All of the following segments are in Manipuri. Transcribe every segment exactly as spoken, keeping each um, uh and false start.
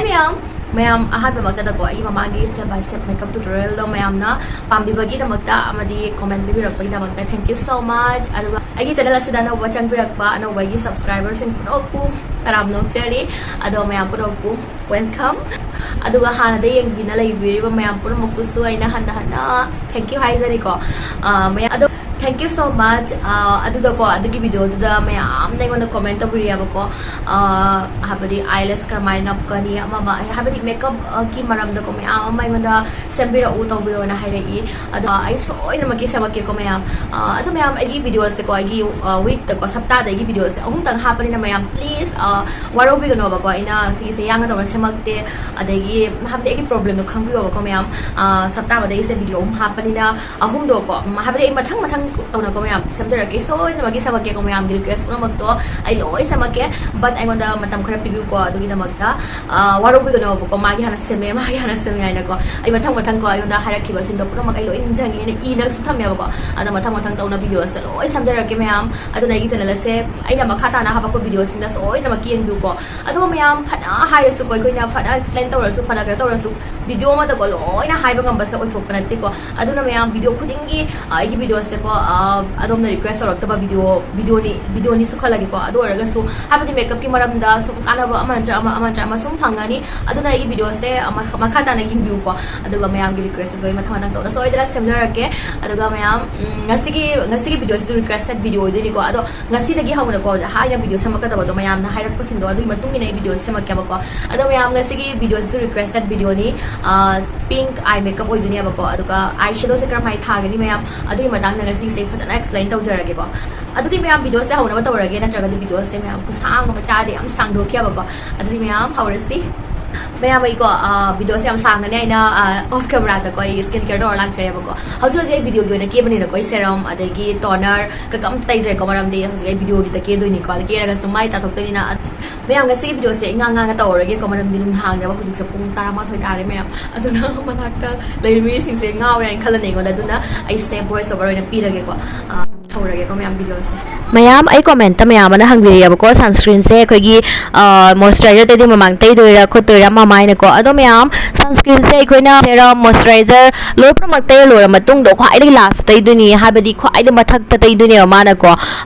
ꯃꯌꯥꯝ, ꯃꯌꯥꯝ ꯑꯍꯥꯟꯕꯃꯛꯇꯗꯀꯣ, ꯑꯩꯒꯤ ꯃꯃꯥꯡꯒꯤ step by step makeup tutorial ꯗꯣ ꯃꯌꯥꯝꯅ ꯄꯥꯝꯕꯤꯕꯒꯤꯗꯃꯛꯇ ꯑꯃꯗꯤ comment ꯄꯤꯕꯤꯔꯛꯄꯒꯤꯗꯃꯛꯇ thank you so much. ꯑꯗꯨꯒ ꯑꯩꯒꯤ channel ꯑꯁꯤꯗ ꯑꯅꯧꯕ ꯆꯪꯕꯤꯔꯛꯄ ꯑꯅꯧꯕ ꯑꯩꯒꯤ subscriber ꯁꯤꯡ ꯄꯨꯝꯅꯃꯛꯄꯨ ꯇꯔꯥꯝꯅ ꯑꯣꯛꯆꯔꯤ꯫ ꯑꯗꯣ ꯃꯌꯥꯝ ꯄꯨꯝꯅꯃꯛꯄꯨ welcome꯫ ꯑꯗꯨꯒ ꯍꯥꯟꯅꯗꯩ ꯌꯦꯡꯕꯤꯅ ꯂꯩꯕꯤꯔꯤꯕ ꯃꯌꯥꯝ ꯄꯨꯝꯅꯃꯛꯄꯨꯁꯨ ꯑꯩꯅ ꯍꯟꯅ ꯍꯟꯅ thank you ꯍꯥꯏꯖꯔꯤꯀꯣ꯫ ꯑꯥ, ꯃꯌꯥꯝ ꯑꯗꯣ thank you so much꯫ ꯑꯥ, ꯑꯗꯨꯗꯀꯣ, ꯑꯗꯨꯒꯤ video ꯗꯨꯗ ꯃꯌꯥꯝꯅ ꯑꯩꯉꯣꯟꯗ comment ꯇꯧꯕꯤꯔꯛꯑꯦꯕꯀꯣ꯫ ꯑꯥ, ꯍꯥꯏꯕꯗꯤ eyelash ꯀꯔꯝꯍꯥꯏꯅ ꯅꯞꯀꯅꯤ, ꯑꯃ ꯑꯃ, ꯍꯥꯏꯕꯗꯤ makeup ꯀꯤ ꯃꯔꯝꯗꯀꯣ ꯃꯌꯥꯝ ꯑꯃ ꯑꯩꯉꯣꯟꯗ ꯁꯦꯝꯕꯤꯔꯛꯎ, ꯇꯧꯕꯤꯔꯛꯑꯣꯅ ꯍꯥꯏꯔꯛꯏ꯫ ꯑꯗꯣ ꯑꯩ ꯁꯣꯏꯗꯅꯃꯛꯀꯤ ꯁꯦꯝꯃꯛꯀꯦꯀꯣ ꯃꯌꯥꯝ꯫ ꯑꯥ, ꯑꯗꯣ ꯃꯌꯥꯝ, ꯑꯩꯒꯤ video ꯁꯦꯀꯣ, ꯑꯩꯒꯤ, ꯑꯥ, week ꯇꯀꯣ, ꯁꯞꯇꯥꯗ ꯑꯩꯒꯤ video ꯁꯦ ꯑꯍꯨꯝꯇꯪ ꯍꯥꯞꯄꯅꯤꯅ ꯃꯌꯥꯝ, please, ꯑꯥ, ꯋꯥꯔꯧꯕꯤꯒꯅꯣꯕꯀꯣ꯫ ꯑꯩꯅ ꯁꯤꯒꯤꯁꯦ ꯌꯥꯡꯒꯗꯧꯅ ꯁꯦꯝꯃꯛꯇꯦ, ꯑꯗꯒꯤ ꯍꯥꯏꯕꯗꯤ ꯑꯩꯒꯤ problem ꯗꯣ ꯈꯪꯕꯤꯌꯣꯕꯀꯣ ꯃꯌꯥꯝ꯫ ꯑꯥ, ꯁꯞꯇꯥ ꯑꯃꯗ ꯑꯩꯁꯦ video ꯑꯍꯨꯝ ꯍꯥꯞꯄꯅꯤꯅ, ꯑꯍꯨꯝꯗꯣꯀꯣ, ꯎꯝ, ꯍꯥꯏꯕꯗꯤ ꯑꯩ ꯃꯊꯪ ꯃꯊꯪ ꯇꯧꯅꯀꯣ ꯃꯌꯥꯝ ꯁꯦꯝꯖꯔꯛꯀꯦ, ꯁꯣꯏꯗꯅꯃꯛꯀꯤ ꯁꯦꯝꯃꯛꯀꯦꯀꯣ꯫ ꯃꯌꯥꯝꯒꯤ request ꯄꯨꯝꯅꯃꯛꯇꯣ ꯑꯩ ꯂꯣꯏ ꯁꯦꯝꯃꯛꯀꯦ, but ꯑꯩꯉꯣꯟꯗ ꯃꯇꯝ ꯈꯔ ꯄꯤꯕꯤꯌꯨꯀꯣ꯫ ꯑꯗꯨꯒꯤꯗꯃꯛꯇ, ꯑꯥ, ꯋꯥꯔꯧꯕꯤꯒꯅꯣꯕꯀꯣ, ꯃꯥꯒꯤ ꯍꯥꯟꯅ ꯁꯦꯝꯃꯦ, ꯃꯥꯒꯤ ꯍꯥꯟꯅ ꯁꯦꯝꯃꯦ ꯍꯥꯏꯅꯀꯣ꯫ ꯑꯩ ꯃꯊꯪ ꯃꯊꯪꯀꯣ ꯑꯩꯉꯣꯟꯗ ꯍꯥꯏꯔꯛꯈꯤꯕꯁꯤꯡꯗꯣ ꯄꯨꯝꯅꯃꯛ ꯑꯩ ꯂꯣꯏ ꯅꯤꯡꯁꯤꯡꯉꯦ, ꯑꯩꯅ ꯏꯅꯁꯨ ꯊꯝꯃꯦꯕꯀꯣ꯫ ꯑꯗꯣ ꯃꯊꯪ ꯃꯊꯪ ꯇꯧꯅ video ꯁꯦ ꯂꯣꯏ ꯁꯦꯝꯖꯔꯛꯀꯦ ꯃꯌꯥꯝ꯫ ꯑꯗꯨꯅ ꯑꯩꯒꯤ channel ꯑꯁꯦ ꯑꯩꯅ ꯃꯈꯥ ꯇꯥꯅ ꯍꯥꯄꯛꯄ video ꯁꯤꯡꯗ ꯁꯣꯏꯗꯅꯃꯛꯀꯤ ꯌꯦꯡꯕꯤꯌꯨꯀꯣ꯫ ꯑꯗꯨꯒ ꯃꯌꯥꯝ, ꯐꯅ ꯍꯥꯏꯔꯁꯨꯀꯣ, ꯑꯩꯈꯣꯏꯅ ꯐꯅ explain ꯇꯧꯔꯁꯨ, ꯐꯅ ꯀꯩꯅꯣ ꯇꯧꯔꯁꯨ, video ꯑꯃꯗꯀꯣ ꯂꯣꯏꯅ ꯍꯥꯏꯕ ꯉꯝꯕꯁꯦ ꯑꯣꯏꯊꯣꯛꯄ ꯅꯠꯇꯦꯀꯣ꯫ ꯑꯗꯨꯅ ꯃꯌꯥꯝ, video ꯈꯨꯗꯤꯡꯒꯤ, ꯑ, ꯑꯩꯒꯤ video ꯁꯦꯀꯣ, ꯑ, ꯑꯗꯣꯝꯅ request ꯇꯧꯔꯛꯇꯕ video, video ꯅꯤ, video ꯅꯤꯁꯨ ꯈꯜꯂꯒꯦꯀꯣ꯫ ꯑꯗꯨ ꯑꯣꯏꯔꯒꯁꯨ ꯍꯥꯏꯕꯗꯤ makeup ꯀꯤ ꯃꯔꯝꯗ ꯁꯨꯝ ꯀꯥꯟꯅꯕ ꯑꯃ ꯅꯠꯇ꯭ꯔ ꯑꯃ, ꯑꯃ ꯅꯠꯇ꯭ꯔ ꯑꯃ ꯁꯨꯝ ꯐꯪꯒꯅꯤ꯫ ꯑꯗꯨꯅ ꯑꯩꯒꯤ video ꯁꯦ, ꯑ, ꯃꯈ-, ꯃꯈꯥ ꯇꯥꯅ ꯌꯦꯡꯕꯤꯌꯨꯀꯣ꯫ ꯑꯗꯨꯒ ꯃꯌꯥꯝꯒꯤ request ꯁꯨ ꯑꯩ ꯃꯊꯪ ꯃꯊꯪ ꯇꯧꯅ ꯁꯣꯏꯗꯅ ꯁꯦꯝꯖꯔꯛꯀꯦ꯫ ꯑꯗꯨꯒ ꯃꯌꯥꯝ, ꯎꯝ, ꯉꯁꯤꯒꯤ, ꯉꯁꯤꯒꯤ video ꯁꯤꯁꯨ requested video ꯑꯣꯏꯗꯣꯏꯅꯤꯀꯣ꯫ ꯑꯗꯣ ꯉꯁꯤꯗꯒꯤ ꯍꯧꯅꯀꯣ, ꯍꯥꯏꯅ video ꯁꯦꯝꯃꯛꯀꯗꯕꯗꯣ ꯃꯌꯥꯝꯅ ꯍꯥꯏꯔꯛꯄꯁꯤꯡꯗꯣ, ꯑꯗꯨꯒꯤ ꯃꯇꯨꯡ ꯏꯟꯅ ꯑꯩ video ꯁꯦꯝꯃꯛꯀꯦꯕꯀꯣ꯫ ꯑꯗꯣ ꯃꯌꯥꯝ, ꯉꯁꯤꯒꯤ video ꯁꯤꯁꯨ requested video ꯅꯤ꯫ ꯑꯥ, pink eye makeup ꯑꯣꯏꯗꯣꯏꯅꯦꯕꯀꯣ꯫ ꯑꯗꯨꯒ eye shadow ꯁꯦ ꯀꯔꯝꯍꯥꯏꯅ ꯊꯥꯒꯅꯤ ꯃꯌꯥꯝ, ꯑꯗꯨꯒꯤ ꯃꯇꯥꯡꯗ ꯉꯁꯤꯁꯦ ꯐꯖꯅ explain ꯇꯧꯖꯔꯒꯦꯀꯣ꯫ ꯑꯗꯨꯗꯤ ꯃꯌꯥꯝ, video ꯁꯦ ꯍꯧꯅꯕ ꯇꯧꯔꯒꯦ, ꯅꯠꯇ꯭ꯔꯒꯗꯤ video ꯁꯦ ꯃꯌꯥꯝ ꯈꯨꯁꯥꯡ ꯑꯃ ꯆꯥꯗꯦ, ꯌꯥꯝ ꯁꯥꯡꯗꯣꯛꯈꯤꯑꯕꯀꯣ꯫ ꯑꯗꯨꯗꯤ ꯃꯌꯥꯝ ꯍꯧꯔꯁꯤ꯫ ꯃꯌꯥꯝ, ꯑꯩꯀꯣ, ꯑꯥ, video ꯁꯦ ꯌꯥꯝ ꯁꯥꯡꯉꯅꯤ, ꯑꯩꯅ, ꯑꯥ, off camera ꯗꯀꯣ ꯑꯩ skin care ꯇꯧꯔ ꯂꯥꯛꯆꯩꯌꯦꯕꯀꯣ꯫ ꯍꯧꯖꯤꯛ ꯍꯧꯖꯤꯛ ꯑꯩ video ꯒꯤ ꯑꯣꯏꯅ ꯀꯦꯕꯅꯤꯅꯀꯣ, ꯑꯩ serum ꯑꯗꯒꯤ toner ꯀꯩꯀꯝ ꯇꯩꯗ꯭ꯔꯦꯀꯣ, ꯃꯔꯝꯗꯤ ꯍꯧꯖꯤꯛ ꯑꯩ video ꯒꯤꯗ ꯀꯦꯗꯣꯏꯅꯤꯀꯣ, ꯑꯗ ꯀꯦꯔꯒꯁꯨ ꯃꯥꯏ ꯇꯥꯊꯣꯛꯇꯣꯏꯅꯤꯅ꯫ ꯃꯌꯥꯝ, ꯉꯁꯤꯒꯤ video ꯁꯦ ꯏꯉꯥꯡ ꯉꯥꯡꯉ ꯇꯧꯔꯔꯣꯏꯒꯦꯀꯣ, ꯃꯔꯝꯗꯤ ꯅꯨꯡꯗꯥꯡꯅꯦꯕ, ꯍꯧꯖꯤꯛꯁꯦ ꯄꯨꯡ ꯇꯔꯥꯃꯥꯊꯣꯏ ꯇꯥꯔꯦ ꯃꯌꯥꯝ꯫ ꯑꯗꯨꯅ ꯃꯅꯥꯛꯇ ꯂꯩꯔꯤꯕ ꯃꯤꯁꯤꯡꯁꯦ ꯉꯥꯎꯔꯦ ꯍꯥꯏꯅ ꯈꯜꯂꯅꯤ ꯑꯩꯉꯣꯟꯗ, ꯑꯗꯨꯅ ꯑꯩꯁꯦ voice over ꯑꯣꯏꯅ ꯄꯤꯔꯒꯦꯀꯣ꯫ ꯑꯥ, ꯍꯧꯔꯒꯦꯀꯣ ꯃꯌꯥꯝ, video ꯁꯦ꯫ ꯃꯌꯥꯝ ꯑꯩ comment ꯇ ꯃꯌꯥꯝ ꯑꯃꯅ ꯍꯪꯕꯤꯔꯛꯑꯦꯕꯀꯣ, sunscreen ꯁꯦ ꯑꯩꯈꯣꯏꯒꯤ moisturizer ꯇꯩꯗꯤ ꯃꯃꯥꯡ ꯇꯩꯗꯣꯏꯔꯥ ꯈꯣꯠꯇꯣꯏꯔꯥ ꯃꯃꯥꯏꯅꯀꯣ꯫ ꯑꯗꯣ ꯃꯌꯥꯝ, sunscreen ꯁꯦ ꯑꯩꯈꯣꯏꯅ serum, moisturizer ꯂꯣꯏ ꯄꯨꯝꯅꯃꯛ ꯇꯩꯔ ꯂꯣꯏꯔ ꯃꯇꯨꯡꯗ ꯈ꯭ꯋꯥꯏꯗꯒꯤ last ꯇꯩꯗꯣꯏꯅꯤ, ꯍꯥꯏꯕꯗꯤ ꯈ꯭ꯋꯥꯏꯗꯒꯤ ꯃꯊꯛꯇ ꯇꯩꯗꯣꯏꯅꯦꯕ ꯃꯥꯅꯀꯣ꯫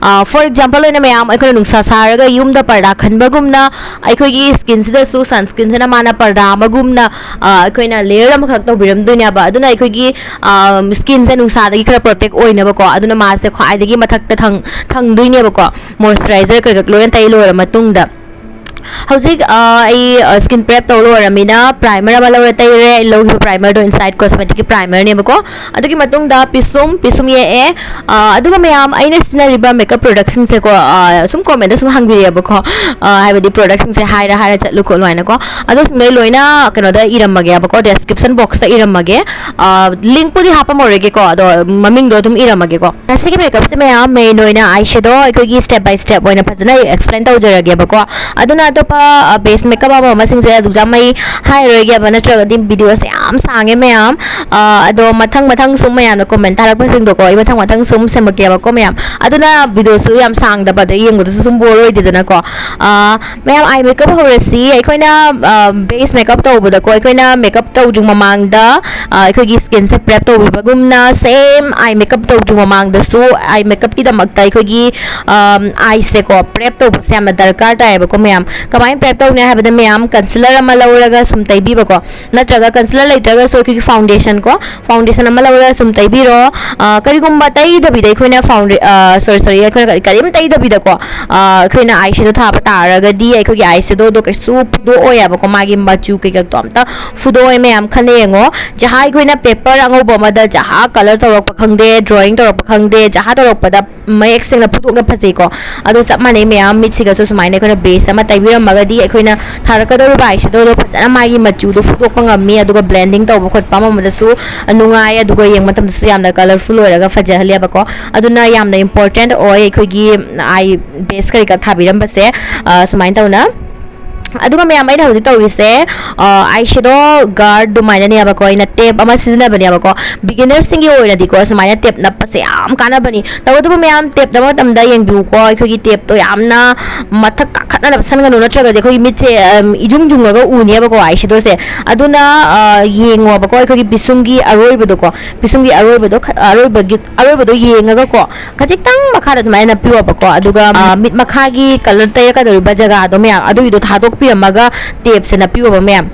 For example ꯑꯣꯏꯅ ꯃꯌꯥꯝ, ꯑꯩꯈꯣꯏꯅ ꯅꯨꯡꯁꯥ ꯁꯥꯔꯒ ꯌꯨꯝꯗ ꯄꯔꯗꯥ ꯈꯟꯕꯒꯨꯝꯅ ꯑꯩꯈꯣꯏꯒꯤ skin ꯁꯤꯗꯁꯨ sunscreen ꯁꯤꯅ ꯃꯥꯅ ꯄꯔꯗꯥ ꯑꯃꯒꯨꯝꯅ ꯑꯩꯈꯣꯏꯅ layer ꯑꯃꯈꯛ ꯇꯧꯕꯤꯔꯝꯗꯣꯏꯅꯦꯕ꯫ ꯑꯗꯨꯅ ꯑꯩꯈꯣꯏꯒꯤ skin ꯁꯦ ꯅꯨꯡꯁꯥꯗꯒꯤ ꯈꯔ protect ꯑꯣꯏꯅꯕꯀꯣ꯫ ꯑꯗꯨꯅ ꯃꯥꯁꯦ ꯈ꯭ꯋꯥꯏꯗꯒꯤ ꯃꯊꯛꯇ ꯊꯪꯗꯣꯏꯅꯦꯕꯀꯣ, moisturizer ꯀꯩꯀꯥ ꯂꯣꯏꯅ ꯇꯩ ꯂꯣꯏꯔ ꯃꯇꯨꯡꯗ꯫ ꯍꯧꯖꯤꯛ ꯑꯩ skin prep ꯇꯧ ꯂꯣꯏꯔꯃꯤꯅ primer ꯑꯃ ꯂꯧꯔ ꯇꯩꯔꯦ꯫ ꯑꯩ ꯂꯧꯈꯤꯕ primer ꯗꯣ Inside Cosmetics ꯀꯤ primer ꯅꯦꯕꯀꯣ꯫ ꯑꯗꯨꯒꯤ ꯃꯇꯨꯡꯗ ꯄꯤꯁꯨꯝ ꯄꯤꯁꯨꯝ ꯌꯦꯛꯑꯦ꯫ ꯑꯗꯨꯒ ꯃꯌꯥꯝ, ꯑꯩꯅ ꯁꯤꯖꯤꯟꯅꯔꯤꯕ makeup product ꯁꯤꯡꯁꯦꯀꯣ, ꯁꯨꯝ comment ꯁꯨꯝ ꯍꯪꯕꯤꯔꯛꯑꯦꯕꯀꯣ, ꯍꯥꯏꯕꯗꯤ product ꯁꯤꯡꯁꯦ ꯍꯥꯏꯔ ꯍꯥꯏꯔ ꯆꯠꯂꯨ ꯈꯣꯠꯂꯨ ꯍꯥꯏꯅꯀꯣ꯫ ꯑꯗꯨꯁꯤꯡꯗꯣ ꯑꯩ ꯂꯣꯏꯅ ꯀꯩꯅꯣꯗ ꯏꯔꯝꯃꯒꯦꯕꯀꯣ, description box ꯇ ꯏꯔꯝꯃꯒꯦ꯫ Link ꯄꯨꯗꯤ ꯍꯥꯞꯄꯝꯃꯔꯣꯏꯒꯦꯀꯣ, ꯑꯗꯣ ꯃꯃꯤꯡꯗꯣ ꯑꯗꯨꯝ ꯏꯔꯝꯃꯒꯦꯀꯣ꯫ ꯉꯁꯤꯒꯤ makeup ꯁꯦ ꯃꯌꯥꯝ, main ꯑꯣꯏꯅ eye shadow ꯑꯩꯈꯣꯏꯒꯤ step by step ꯑꯣꯏꯅ ꯐꯖꯅ explain ꯇꯧꯖꯔꯒꯦꯕꯀꯣ꯫ ꯑꯗꯨꯅ ꯑꯇꯣꯞꯄ base makeup ꯑꯃ ꯑꯃꯁꯤꯡꯁꯦ ꯑꯗꯨꯛ ꯌꯥꯝ ꯑꯩ ꯍꯥꯏꯔꯔꯣꯏꯒꯦꯕ, ꯅꯠꯇ꯭ꯔꯒꯗꯤ video ꯁꯦ ꯌꯥꯝ ꯁꯥꯡꯉꯦ ꯃꯌꯥꯝ꯫ ꯑꯗꯣ ꯃꯊꯪ ꯃꯊꯪ ꯁꯨꯝ ꯃꯌꯥꯝꯅ comment ꯊꯥꯔꯛꯄꯁꯤꯡꯗꯣꯀꯣ, ꯑꯩ ꯃꯊꯪ ꯃꯊꯪ ꯁꯨꯝ ꯁꯦꯝꯃꯛꯀꯦꯕꯀꯣ ꯃꯌꯥꯝ꯫ ꯑꯗꯨꯅ video ꯁꯨ ꯌꯥꯝ ꯁꯥꯡꯗꯕ, ꯑꯗꯩ ꯌꯦꯡꯕꯗꯁꯨ ꯁꯨꯝ bore ꯑꯣꯏꯗꯦꯗꯅꯀꯣ꯫ ꯃꯌꯥꯝ, eye makeup ꯍꯧꯔꯁꯤ꯫ ꯑꯩꯈꯣꯏꯅ base makeup ꯇꯧꯕꯗꯀꯣ, ꯑꯩꯈꯣꯏꯅ makeup ꯇꯧꯗ꯭ꯔꯤ ꯃꯃꯥꯡꯗ ꯑꯩꯈꯣꯏꯒꯤ skin ꯁꯦ prep ꯇꯧꯕꯤꯕꯒꯨꯝꯅ, same eye makeup ꯇꯧꯗ꯭ꯔꯤ ꯃꯃꯥꯡꯗꯁꯨ eye makeup ꯀꯤꯗꯃꯛꯇ ꯑꯩꯈꯣꯏꯒꯤ eye ꯁꯦꯀꯣ prep ꯇꯧꯕꯁꯦ ꯌꯥꯝꯅ ꯗꯔꯀꯥꯔ ꯇꯥꯏꯌꯦꯕꯀꯣ ꯃꯌꯥꯝ꯫ ꯀꯃꯥꯏꯅ prep ꯇꯧꯅꯤ ꯍꯥꯏꯕꯗ, ꯃꯌꯥꯝ concealer ꯑꯃ ꯂꯧꯔꯒ ꯁꯨꯝ ꯇꯩꯕꯤꯕꯀꯣ, ꯅꯠꯇ꯭ꯔꯒ concealer ꯂꯩꯇ꯭ꯔꯒꯁꯨ ꯑꯩꯈꯣꯏꯒꯤ foundation ꯀꯣ, foundation ꯑꯃ ꯂꯧꯔꯒ ꯁꯨꯝ ꯇꯩꯕꯤꯔꯣ꯫ ꯀꯔꯤꯒꯨꯝꯕ ꯇꯩꯗꯕꯤꯗ ꯑꯩꯈꯣꯏꯅ founda- sorry sorry, ꯑꯩꯈꯣꯏꯅ ꯀꯔꯤ ꯀꯔꯤꯝ ꯇꯩꯗꯕꯤꯗꯀꯣ ꯑꯩꯈꯣꯏꯅ eye shadow ꯊꯥꯕ ꯇꯥꯔꯒꯗꯤ, ꯑꯩꯈꯣꯏꯒꯤ eye shadow ꯗꯣ ꯀꯩꯁꯨ ꯐꯨꯗꯣꯛꯑꯣꯏꯕꯀꯣ, ꯃꯥꯒꯤ ꯃꯆꯨ ꯀꯩꯀꯥꯗꯣ ꯑꯝꯇ ꯐꯨꯗꯣꯛꯑꯣꯏ ꯃꯌꯥꯝ꯫ ꯈꯜꯂ ꯌꯦꯡꯉꯣ, ꯖꯍꯥ ꯑꯩꯈꯣꯏꯅ paper ꯑꯉꯧꯕ ꯑꯃꯗ ꯖꯍꯥ color ꯇꯧꯔꯛꯄ ꯈꯪꯗꯦ, drawing ꯇꯧꯔꯛꯄ ꯈꯪꯗꯦ, ꯖꯍꯥ ꯇꯧꯔꯛꯄꯗ ꯃꯌꯦꯛ ꯁꯦꯡꯅ ꯐꯨꯗꯣꯛꯅ ꯐꯖꯩꯀꯣ꯫ ꯑꯗꯣ ꯆꯞ ꯃꯥꯟꯅꯩ ꯃꯌꯥꯝ, ꯃꯤꯠꯁꯤꯒꯁꯨ ꯁꯨꯃꯥꯏꯅ ꯑꯩꯈꯣꯏꯅ base ꯑꯃ ꯇꯩꯕꯤꯔꯝꯃꯒꯗꯤ, ꯑꯩꯈꯣꯏꯅ ꯊꯥꯔꯛꯀꯗꯧꯔꯤꯕ eye shadow ꯗꯣ ꯐꯖꯅ ꯃꯥꯒꯤ ꯃꯆꯨꯗꯣ ꯐꯨꯗꯣꯛꯄ ꯉꯝꯃꯤ, ꯑꯗꯨꯒ blending ꯇꯧꯕ ꯈꯣꯠꯄ ꯑꯃ ꯑꯃꯗꯁꯨ ꯅꯨꯡꯉꯥꯏ, ꯑꯗꯨꯒ ꯌꯦꯡꯕ ꯃꯇꯝꯗꯁꯨ ꯌꯥꯝꯅ colorful ꯑꯣꯏꯔꯒ ꯐꯖꯍꯜꯂꯦꯕꯀꯣ꯫ ꯑꯗꯨꯅ ꯌꯥꯝꯅ important ꯑꯣꯏ ꯑꯩꯈꯣꯏꯒꯤ eye base ꯀꯔꯤ ꯀꯔꯥ ꯊꯥꯕꯤꯔꯝꯕꯁꯦ꯫ ꯁꯨꯃꯥꯏꯅ ꯇꯧꯅ ꯑꯗꯨꯒ ꯃꯌꯥꯝ, ꯑꯩꯅ ꯍꯧꯖꯤꯛ ꯇꯧꯔꯤꯁꯦ ꯑꯥꯏ ꯁꯦꯗꯣ ꯒꯥꯔꯗ ꯑꯗꯨꯃꯥꯏꯅꯅꯦꯕꯀꯣ, ꯑꯩꯅ ꯇꯦꯞ ꯑꯃ ꯁꯤꯖꯤꯟꯅꯕꯅꯦꯕꯀꯣ꯫ ꯕꯤꯒꯤꯅꯔꯁꯤꯡꯒꯤ ꯑꯣꯏꯅꯗꯤꯀꯣ ꯁꯨꯃꯥꯏꯅ ꯇꯦꯞ ꯅꯞꯄꯁꯦ ꯌꯥꯝ ꯀꯥꯟꯅꯕꯅꯤ꯫ ꯇꯧꯕꯇꯕꯨ ꯃꯌꯥꯝ, ꯇꯦꯞ ꯅꯞꯄ ꯃꯇꯝꯗ ꯌꯦꯡꯕꯤꯌꯨꯀꯣ, ꯑꯩꯈꯣꯏꯒꯤ ꯇꯦꯞꯇꯣ ꯌꯥꯝꯅ ꯃꯊꯛ ꯀꯥꯈꯠꯅ ꯅꯞꯁꯟꯒꯅꯨ, ꯅꯠꯇ꯭ꯔꯒꯗꯤ ꯑꯩꯈꯣꯏꯒꯤ ꯃꯤꯠꯁꯦ, ꯑꯝ, ꯏꯖꯨꯡ ꯖꯨꯡꯉꯒ ꯎꯅꯦꯕꯀꯣ ꯑꯥꯏ ꯁꯦꯗꯣꯁꯦ꯫ ꯑꯗꯨꯅ, ꯑ, ꯌꯦꯡꯉꯣꯕꯀꯣ, ꯑꯩꯈꯣꯏꯒꯤ ꯄꯤꯁꯨꯝꯒꯤ ꯑꯔꯣꯏꯕꯗꯣꯀꯣ, ꯄꯤꯁꯨꯝꯒꯤ ꯑꯔꯣꯏꯕꯗꯣ ꯈ-, ꯑꯔꯣꯏꯕꯒꯤ, ꯑꯔꯣꯏꯕꯗꯣ ꯌꯦꯡꯉꯒꯀꯣ, ꯈꯖꯤꯛꯇꯪ ꯃꯈꯥꯗ ꯑꯗꯨꯃꯥꯏꯅ ꯅꯞꯄꯤꯌꯣꯕꯀꯣ꯫ ꯑꯗꯨꯒ, ꯑ, ꯃꯤꯠ ꯃꯈꯥꯒꯤ ꯀꯂꯔ ꯇꯩꯔꯛꯀꯗꯧꯔꯤꯕ ꯖꯒꯥꯗꯣ ꯃꯌꯥꯝ ꯑꯗꯨꯒꯤꯗꯣ ꯊꯥꯗꯣꯛꯄꯤꯔꯝꯃꯒ ꯇꯦꯞꯁꯦ ꯅꯞꯄꯤꯌꯣꯕ ꯃꯌꯥꯝ꯫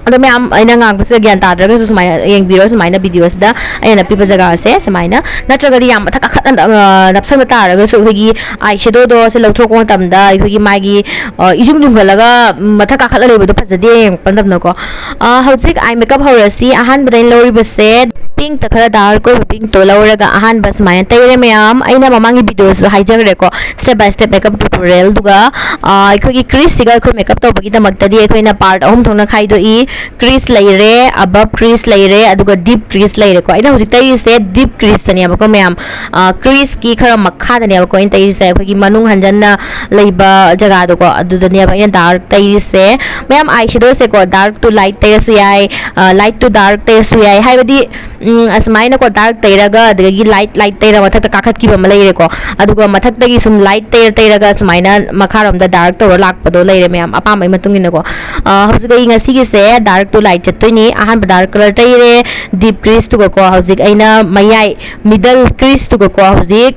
ꯑꯗꯣ ꯃꯌꯥꯝ, ꯑꯩꯅ ꯉꯥꯡꯕꯁꯤꯗ ꯒ꯭ꯌꯥꯟ ꯇꯥꯗ꯭ꯔꯒꯁꯨ ꯁꯨꯃꯥꯏꯅ ꯌꯦꯡꯕꯤꯔꯣ, ꯁꯨꯃꯥꯏꯅ ꯚꯤꯗꯤꯑꯣꯁꯤꯗ ꯑꯩꯅ ꯅꯞꯄꯤꯕ ꯖꯒꯥꯁꯦ ꯁꯨꯃꯥꯏꯅ, ꯅꯠꯇ꯭ꯔꯒꯗꯤ ꯌꯥꯝ ꯃꯊꯛ ꯀꯥꯈꯠꯅ, ꯑ, ꯅꯞꯁꯟꯕ ꯇꯥꯔꯒꯁꯨ ꯑꯩꯈꯣꯏꯒꯤ ꯑꯥꯏ ꯁꯦꯗꯣꯗꯣ ꯁꯤ ꯂꯧꯊꯣꯔꯛꯄ ꯃꯇꯝꯗ ꯑꯩꯈꯣꯏꯒꯤ ꯃꯥꯒꯤ, ꯑ, ꯏꯖꯨꯡ ꯖꯨꯡꯒꯠꯂꯒ ꯃꯊꯛ ꯀꯥꯈꯠꯂ ꯂꯩꯕꯗꯣ ꯐꯖꯗꯦ ꯌꯦꯡꯉꯛꯄ ꯃꯇꯝꯗꯀꯣ꯫ ꯑ, ꯍꯧꯖꯤꯛ ꯑꯥꯏ ꯃꯦꯀꯞ ꯍꯧꯔꯁꯤ꯫ ꯑꯍꯥꯟꯕꯗ ꯑꯩꯅ ꯂꯧꯔꯤꯕꯁꯦ ꯄꯤꯡꯛꯇ ꯈꯔ ꯗꯥꯔꯛ ꯑꯣꯏꯕ ꯄꯤꯡꯛꯇꯣ ꯂꯧꯔꯒ ꯑꯍꯥꯟꯕ ꯁꯨꯃꯥꯏꯅ ꯇꯩꯔꯦ ꯃꯌꯥꯝ꯫ ꯑꯩꯅ ꯃꯃꯥꯡꯒꯤ ꯚꯤꯗꯤꯑꯣꯁꯨ ꯍꯥꯏꯖꯈ꯭ꯔꯦꯀꯣ, step by step makeup tutorial꯫ ꯑꯗꯨꯒ, ꯑ, ꯑꯩꯈꯣꯏꯒꯤ ꯀ꯭ꯔꯤꯁꯁꯤꯒ ꯑꯩꯈꯣꯏ ꯃꯦꯀꯞ ꯇꯧꯕꯒꯤꯗꯃꯛꯇꯗꯤ ꯑꯩꯈꯣꯏꯅ ꯄꯥꯔꯠ ꯑꯍꯨꯝ ꯊꯣꯛꯅ ꯈꯥꯏꯗꯣꯛꯏ꯫ ꯀ꯭ꯔꯤꯁ ꯂꯩꯔꯦ, ꯑꯕꯞ ꯀ꯭ꯔꯤꯁ ꯂꯩꯔꯦ, ꯑꯗꯨꯒ ꯗꯤꯞ ꯀ꯭ꯔꯤꯁ ꯂꯩꯔꯦꯀꯣ꯫ ꯑꯩꯅ ꯍꯧꯖꯤꯛ ꯇꯩꯔꯤꯁꯦ ꯗꯤꯞ ꯀ꯭ꯔꯤꯁꯇꯅꯦꯕꯀꯣ ꯃꯌꯥꯝ꯫ ꯑ, ꯀ꯭ꯔꯤꯁꯀꯤ ꯈꯔ ꯃꯈꯥꯗꯅꯦꯕꯀꯣ ꯑꯩꯅ ꯇꯩꯔꯤꯁꯦ, ꯑꯩꯈꯣꯏꯒꯤ ꯃꯅꯨꯡ ꯍꯟꯖꯟꯅ ꯂꯩꯕ ꯖꯒꯥꯗꯣꯀꯣ, ꯑꯗꯨꯗꯅꯦꯕ ꯑꯩꯅ ꯗꯥꯔꯛ ꯇꯩꯔꯤꯁꯦ꯫ ꯃꯌꯥꯝ, ꯑꯥꯏ ꯁꯦꯗꯣꯁꯦꯀꯣ, ꯗꯥꯔꯛ ꯇꯨ ꯂꯥꯏꯠ ꯇꯩꯔꯁꯨ ꯌꯥꯏ, ꯑ, ꯂꯥꯏꯠ ꯇꯨ ꯗꯥꯔꯛ ꯇꯩꯔꯁꯨ ꯌꯥꯏ꯫ ꯍꯥꯏꯕꯗꯤ, ꯎꯝ, ꯑꯁꯨꯃꯥꯏꯅꯀꯣ, ꯗꯥꯔꯛ ꯇꯩꯔꯒ, ꯑꯗꯒꯤ ꯂꯥꯏꯠ, ꯂꯥꯏꯠ ꯇꯩꯔꯒ ꯃꯊꯛꯇ ꯀꯥꯈꯠꯈꯤꯕ ꯑꯃ ꯂꯩꯔꯦꯀꯣ꯫ ꯑꯗꯨꯒ ꯃꯊꯛꯇꯒꯤ ꯁꯨꯝ ꯂꯥꯏꯠ ꯇꯩꯔ ꯇꯩꯔꯒ ꯁꯨꯃꯥꯏꯅ ꯃꯈꯥꯔꯣꯝꯗ ꯗꯥꯔꯛ ꯇꯧꯔ ꯂꯥꯛꯄꯗꯣ ꯂꯩꯔꯦ ꯃꯌꯥꯝ, ꯑꯄꯥꯝꯕꯩ ꯃꯇꯨꯡ ꯏꯟꯅꯀꯣ꯫ ꯑ, ꯍꯧꯖꯤꯛ ꯑꯩ ꯉꯁꯤꯒꯤꯁꯦ ꯗꯥꯔꯛ ꯇꯨ ꯂꯥꯏꯠ ꯆꯠꯇꯣꯏꯅꯤ꯫ ꯑꯍꯥꯟꯕ ꯗꯥꯔꯛ ꯀꯂꯔ ꯇꯩꯔꯦ, ꯗꯤꯞ ꯀ꯭ꯔꯤꯁꯇꯨꯒꯀꯣ꯫ ꯍꯧꯖꯤꯛ ꯑꯩꯅ ꯃꯌꯥꯏ, ꯃꯤꯗꯜ ꯀ꯭ꯔꯤꯁꯇꯨꯒꯀꯣ, ꯍꯧꯖꯤꯛ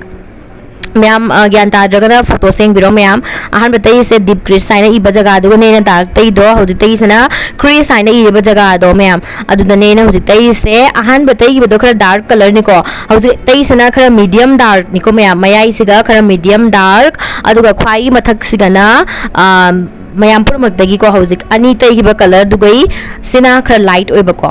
ꯃꯌꯥꯝ, ꯑ, ꯒ꯭ꯌꯥꯟ ꯇꯥꯗ꯭ꯔꯒꯅ ꯐꯣꯇꯣꯁꯦ ꯌꯦꯡꯕꯤꯔꯣ ꯃꯌꯥꯝ꯫ ꯑꯍꯥꯟꯕ ꯇꯩꯔꯤꯁꯦ ꯗꯤꯞ ꯀ꯭ꯔꯤꯁ ꯍꯥꯏꯅ ꯏꯕ ꯖꯒꯥꯗꯨꯒꯅꯦ ꯑꯩꯅ ꯗꯥꯔꯛ ꯇꯩꯗꯣ꯫ ꯍꯧꯖꯤꯛ ꯇꯩꯔꯤꯁꯤꯅ ꯀ꯭ꯔꯤꯁ ꯍꯥꯏꯅ ꯏꯔꯤꯕ ꯖꯒꯥꯗꯣ ꯃꯌꯥꯝ, ꯑꯗꯨꯗꯅꯦ ꯑꯩꯅ ꯍꯧꯖꯤꯛ ꯇꯩꯔꯤꯁꯦ꯫ ꯑꯍꯥꯟꯕ ꯇꯩꯈꯤꯕꯗꯣ ꯈꯔ ꯗꯥꯔꯛ ꯀꯂꯔꯅꯤꯀꯣ꯫ ꯍꯧꯖꯤꯛ ꯇꯩꯁꯤꯅ ꯈꯔ ꯃꯤꯗꯤꯌꯝ ꯗꯥꯔꯛꯅꯤꯀꯣ ꯃꯌꯥꯝ, ꯃꯌꯥꯏꯁꯤꯒ ꯈꯔ ꯃꯤꯗꯤꯌꯝ ꯗꯥꯔꯛ, ꯑꯗꯨꯒ ꯈ꯭ꯋꯥꯏꯒꯤ ꯃꯊꯛꯁꯤꯒꯅ, ꯑ, ꯃꯌꯥꯝ ꯄꯨꯝꯅꯃꯛꯇꯒꯤꯀꯣ ꯍꯧꯖꯤꯛ ꯑꯅꯤ ꯇꯩꯈꯤꯕ ꯀꯂꯔꯗꯨꯒꯩ ꯁꯤꯅ ꯈꯔ ꯂꯥꯏꯠ ꯑꯣꯏꯕꯀꯣ꯫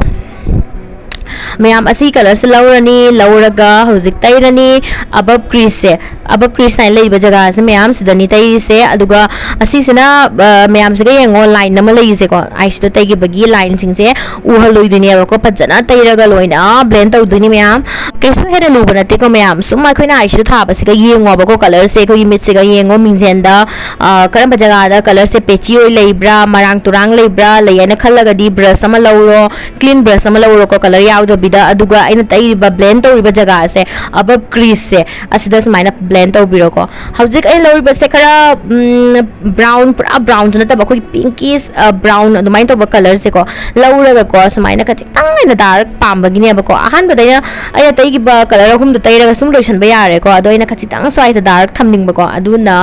ꯃꯌꯥꯝ, ꯑꯁꯤ ꯀꯂꯔꯁꯦ ꯂꯧꯔꯅꯤ, ꯂꯧꯔꯒ ꯍꯧꯖꯤꯛ ꯇꯩꯔꯅꯤ꯫ ꯑꯕꯞ ꯀ꯭ꯔꯤꯁꯁꯦ, ꯑꯕꯞ ꯀ꯭ꯔꯤꯁ ꯍꯥꯏꯅ ꯂꯩꯕ ꯖꯒꯥꯁꯦ ꯃꯌꯥꯝꯁꯤꯗꯅꯤ ꯇꯩꯔꯤꯁꯦ꯫ ꯑꯗꯨꯒ ꯑꯁꯤꯁꯤꯅ, ꯑ, ꯃꯌꯥꯝꯁꯤꯒ ꯌꯦꯡꯉꯣ, ꯂꯥꯏꯟ ꯑꯃ ꯂꯩꯔꯤꯁꯦꯀꯣ, ꯑꯥꯏꯁꯤꯗꯣ ꯇꯩꯈꯤꯕꯒꯤ ꯂꯥꯏꯟꯁꯤꯡꯁꯦ ꯎꯍꯜꯂꯣꯏꯗꯣꯏꯅꯦꯕꯀꯣ꯫ ꯐꯖꯅ ꯇꯩꯔꯒ ꯂꯣꯏꯅ ꯕ꯭ꯂꯦꯟ ꯇꯧꯗꯣꯏꯅꯤ ꯃꯌꯥꯝ꯫ ꯀꯩꯁꯨ ꯍꯦꯟꯅ ꯂꯨꯕ ꯅꯠꯇꯦꯀꯣ ꯃꯌꯥꯝ, ꯁꯨꯝ ꯑꯩꯈꯣꯏꯅ ꯑꯥꯏꯁꯤꯗꯣ ꯊꯥꯕꯁꯤꯒ ꯌꯦꯡꯉꯣꯕꯀꯣ꯫ ꯀꯂꯔꯁꯦ ꯑꯩꯈꯣꯏꯒꯤ ꯃꯤꯠꯁꯤꯒ ꯌꯦꯡꯉꯣ, ꯃꯤꯡꯁꯦꯟꯗ, ꯑ, ꯀꯔꯝꯕ ꯖꯒꯥꯗ ꯀꯂꯔꯁꯦ ꯄꯦꯆꯤ ꯑꯣꯏ ꯂꯩꯕ꯭ꯔꯥ, ꯃꯔꯥꯡ ꯇꯨꯔꯥꯡ ꯂꯩꯕ꯭ꯔꯥ, ꯂꯩ ꯍꯥꯏꯅ ꯈꯜꯂꯒꯗꯤ ꯕ꯭ꯔꯁ ꯑꯃ ꯂꯧꯔꯣ, ꯀ꯭ꯂꯤꯟ ꯕ꯭ꯔꯁ ꯑꯃ ꯂꯧꯔꯣꯀꯣ, ꯀꯂꯔ ꯌꯥꯎꯗꯕꯤꯗ꯫ ꯑꯗꯨꯒ ꯑꯩꯅ ꯇꯩꯔꯤꯕ, ꯕ꯭ꯂꯦꯟ ꯇꯧꯔꯤꯕ ꯖꯒꯥꯁꯦ, ꯑꯕꯞ ꯀ꯭ꯔꯤꯁꯁꯦ, ꯑꯁꯤꯗ ꯁꯨꯃꯥꯏꯅ ꯕ꯭ꯂꯦꯟ ꯇꯧꯕꯤꯔꯣꯀꯣ꯫ ꯍꯧꯖꯤꯛ ꯑꯩꯅ ꯂꯧꯔꯤꯕꯁꯦ ꯈꯔ, ꯎꯝ, ꯕ꯭ꯔꯥꯎꯟ, ꯄꯨꯔꯥ ꯕ꯭ꯔꯥꯎꯟꯁꯨ ꯅꯠꯇꯕ, ꯑꯩꯈꯣꯏꯒꯤ ꯄꯤꯡꯀꯤꯁ, ꯑ, ꯕ꯭ꯔꯥꯎꯟ ꯑꯗꯨꯃꯥꯏꯅ ꯇꯧꯕ ꯀꯂꯔꯁꯦꯀꯣ ꯂꯧꯔꯒꯀꯣ, ꯁꯨꯃꯥꯏꯅ ꯈꯖꯤꯛꯇꯪ ꯑꯩꯅ ꯗꯥꯔꯛ ꯄꯥꯝꯕꯒꯤꯅꯦꯕꯀꯣ꯫ ꯑꯍꯥꯟꯕꯗ ꯑꯩꯅ, ꯑꯩꯅ ꯇꯩꯈꯤꯕ ꯀꯂꯔ ꯑꯍꯨꯝꯗꯣ ꯇꯩꯔꯒ ꯁꯨꯝ ꯂꯣꯏꯁꯟꯕ ꯌꯥꯔꯦꯀꯣ꯫ ꯑꯗꯣ ꯑꯩꯅ ꯈꯖꯤꯛꯇꯪ ꯁ꯭ꯋꯥꯏꯁꯦ ꯗꯥꯔꯛ ꯊꯝꯅꯤꯡꯕꯀꯣ꯫ ꯑꯗꯨꯅ,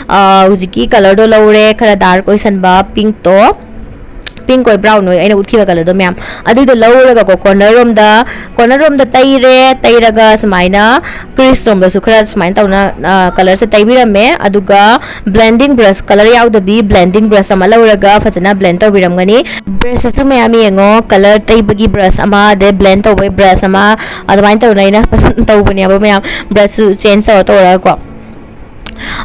ꯑ, ꯍꯧꯖꯤꯛꯀꯤ ꯀꯂꯔꯗꯣ ꯂꯧꯔꯦ, ꯈꯔ ꯗꯥꯔꯛ ꯑꯣꯏꯁꯟꯕ ꯄꯤꯡꯛꯇꯣ, ꯄꯤꯡꯛ ꯑꯣꯏ, ꯕ꯭ꯔꯥꯎꯟ ꯑꯣꯏ, ꯑꯩꯅ ꯎꯠꯈꯤꯕ ꯀꯂꯔꯗꯣ ꯃꯌꯥꯝ꯫ ꯑꯗꯨꯗꯣ ꯂꯧꯔꯒꯀꯣ, ꯀꯣꯔꯅꯔ ꯔꯣꯝꯗ, ꯀꯣꯔꯅꯔ ꯔꯣꯝꯗ ꯇꯩꯔꯦ꯫ ꯇꯩꯔꯒ ꯁꯨꯃꯥꯏꯅ ꯀ꯭ꯔꯤꯁ ꯔꯣꯝꯗꯁꯨ ꯈꯔ ꯁꯨꯃꯥꯏꯅ ꯇꯧꯅ, ꯑ, ꯀꯂꯔꯁꯦ ꯇꯩꯕꯤꯔꯝꯃꯦ꯫ ꯑꯗꯨꯒ ꯕ꯭ꯂꯦꯟꯗꯤꯡ ꯕ꯭ꯔꯁ, ꯀꯂꯔ ꯌꯥꯎꯗꯕꯤ ꯕ꯭ꯂꯦꯟꯗꯤꯡ ꯕ꯭ꯔꯁ ꯑꯃ ꯂꯧꯔꯒ ꯐꯖꯅ ꯕ꯭ꯂꯦꯟ ꯇꯧꯕꯤꯔꯝꯒꯅꯤ꯫ ꯕ꯭ꯔꯁꯇꯁꯨ ꯃꯌꯥꯝ ꯌꯦꯡꯉꯣ, ꯀꯂꯔ ꯇꯩꯕꯒꯤ ꯕ꯭ꯔꯁ ꯑꯃ, ꯑꯗꯩ ꯕ꯭ꯂꯦꯟ ꯇꯧꯕꯒꯤ ꯕ꯭ꯔꯁ ꯑꯃ, ꯑꯗꯨꯃꯥꯏꯅ ꯇꯧꯅ ꯑꯩꯅ ꯐꯖꯅ ꯇꯧꯕꯅꯦꯕ ꯃꯌꯥꯝ, ꯕ꯭ꯔꯁꯁꯨ ꯆꯦꯟꯖ ꯇꯧꯔ ꯇꯧꯔꯒꯀꯣ꯫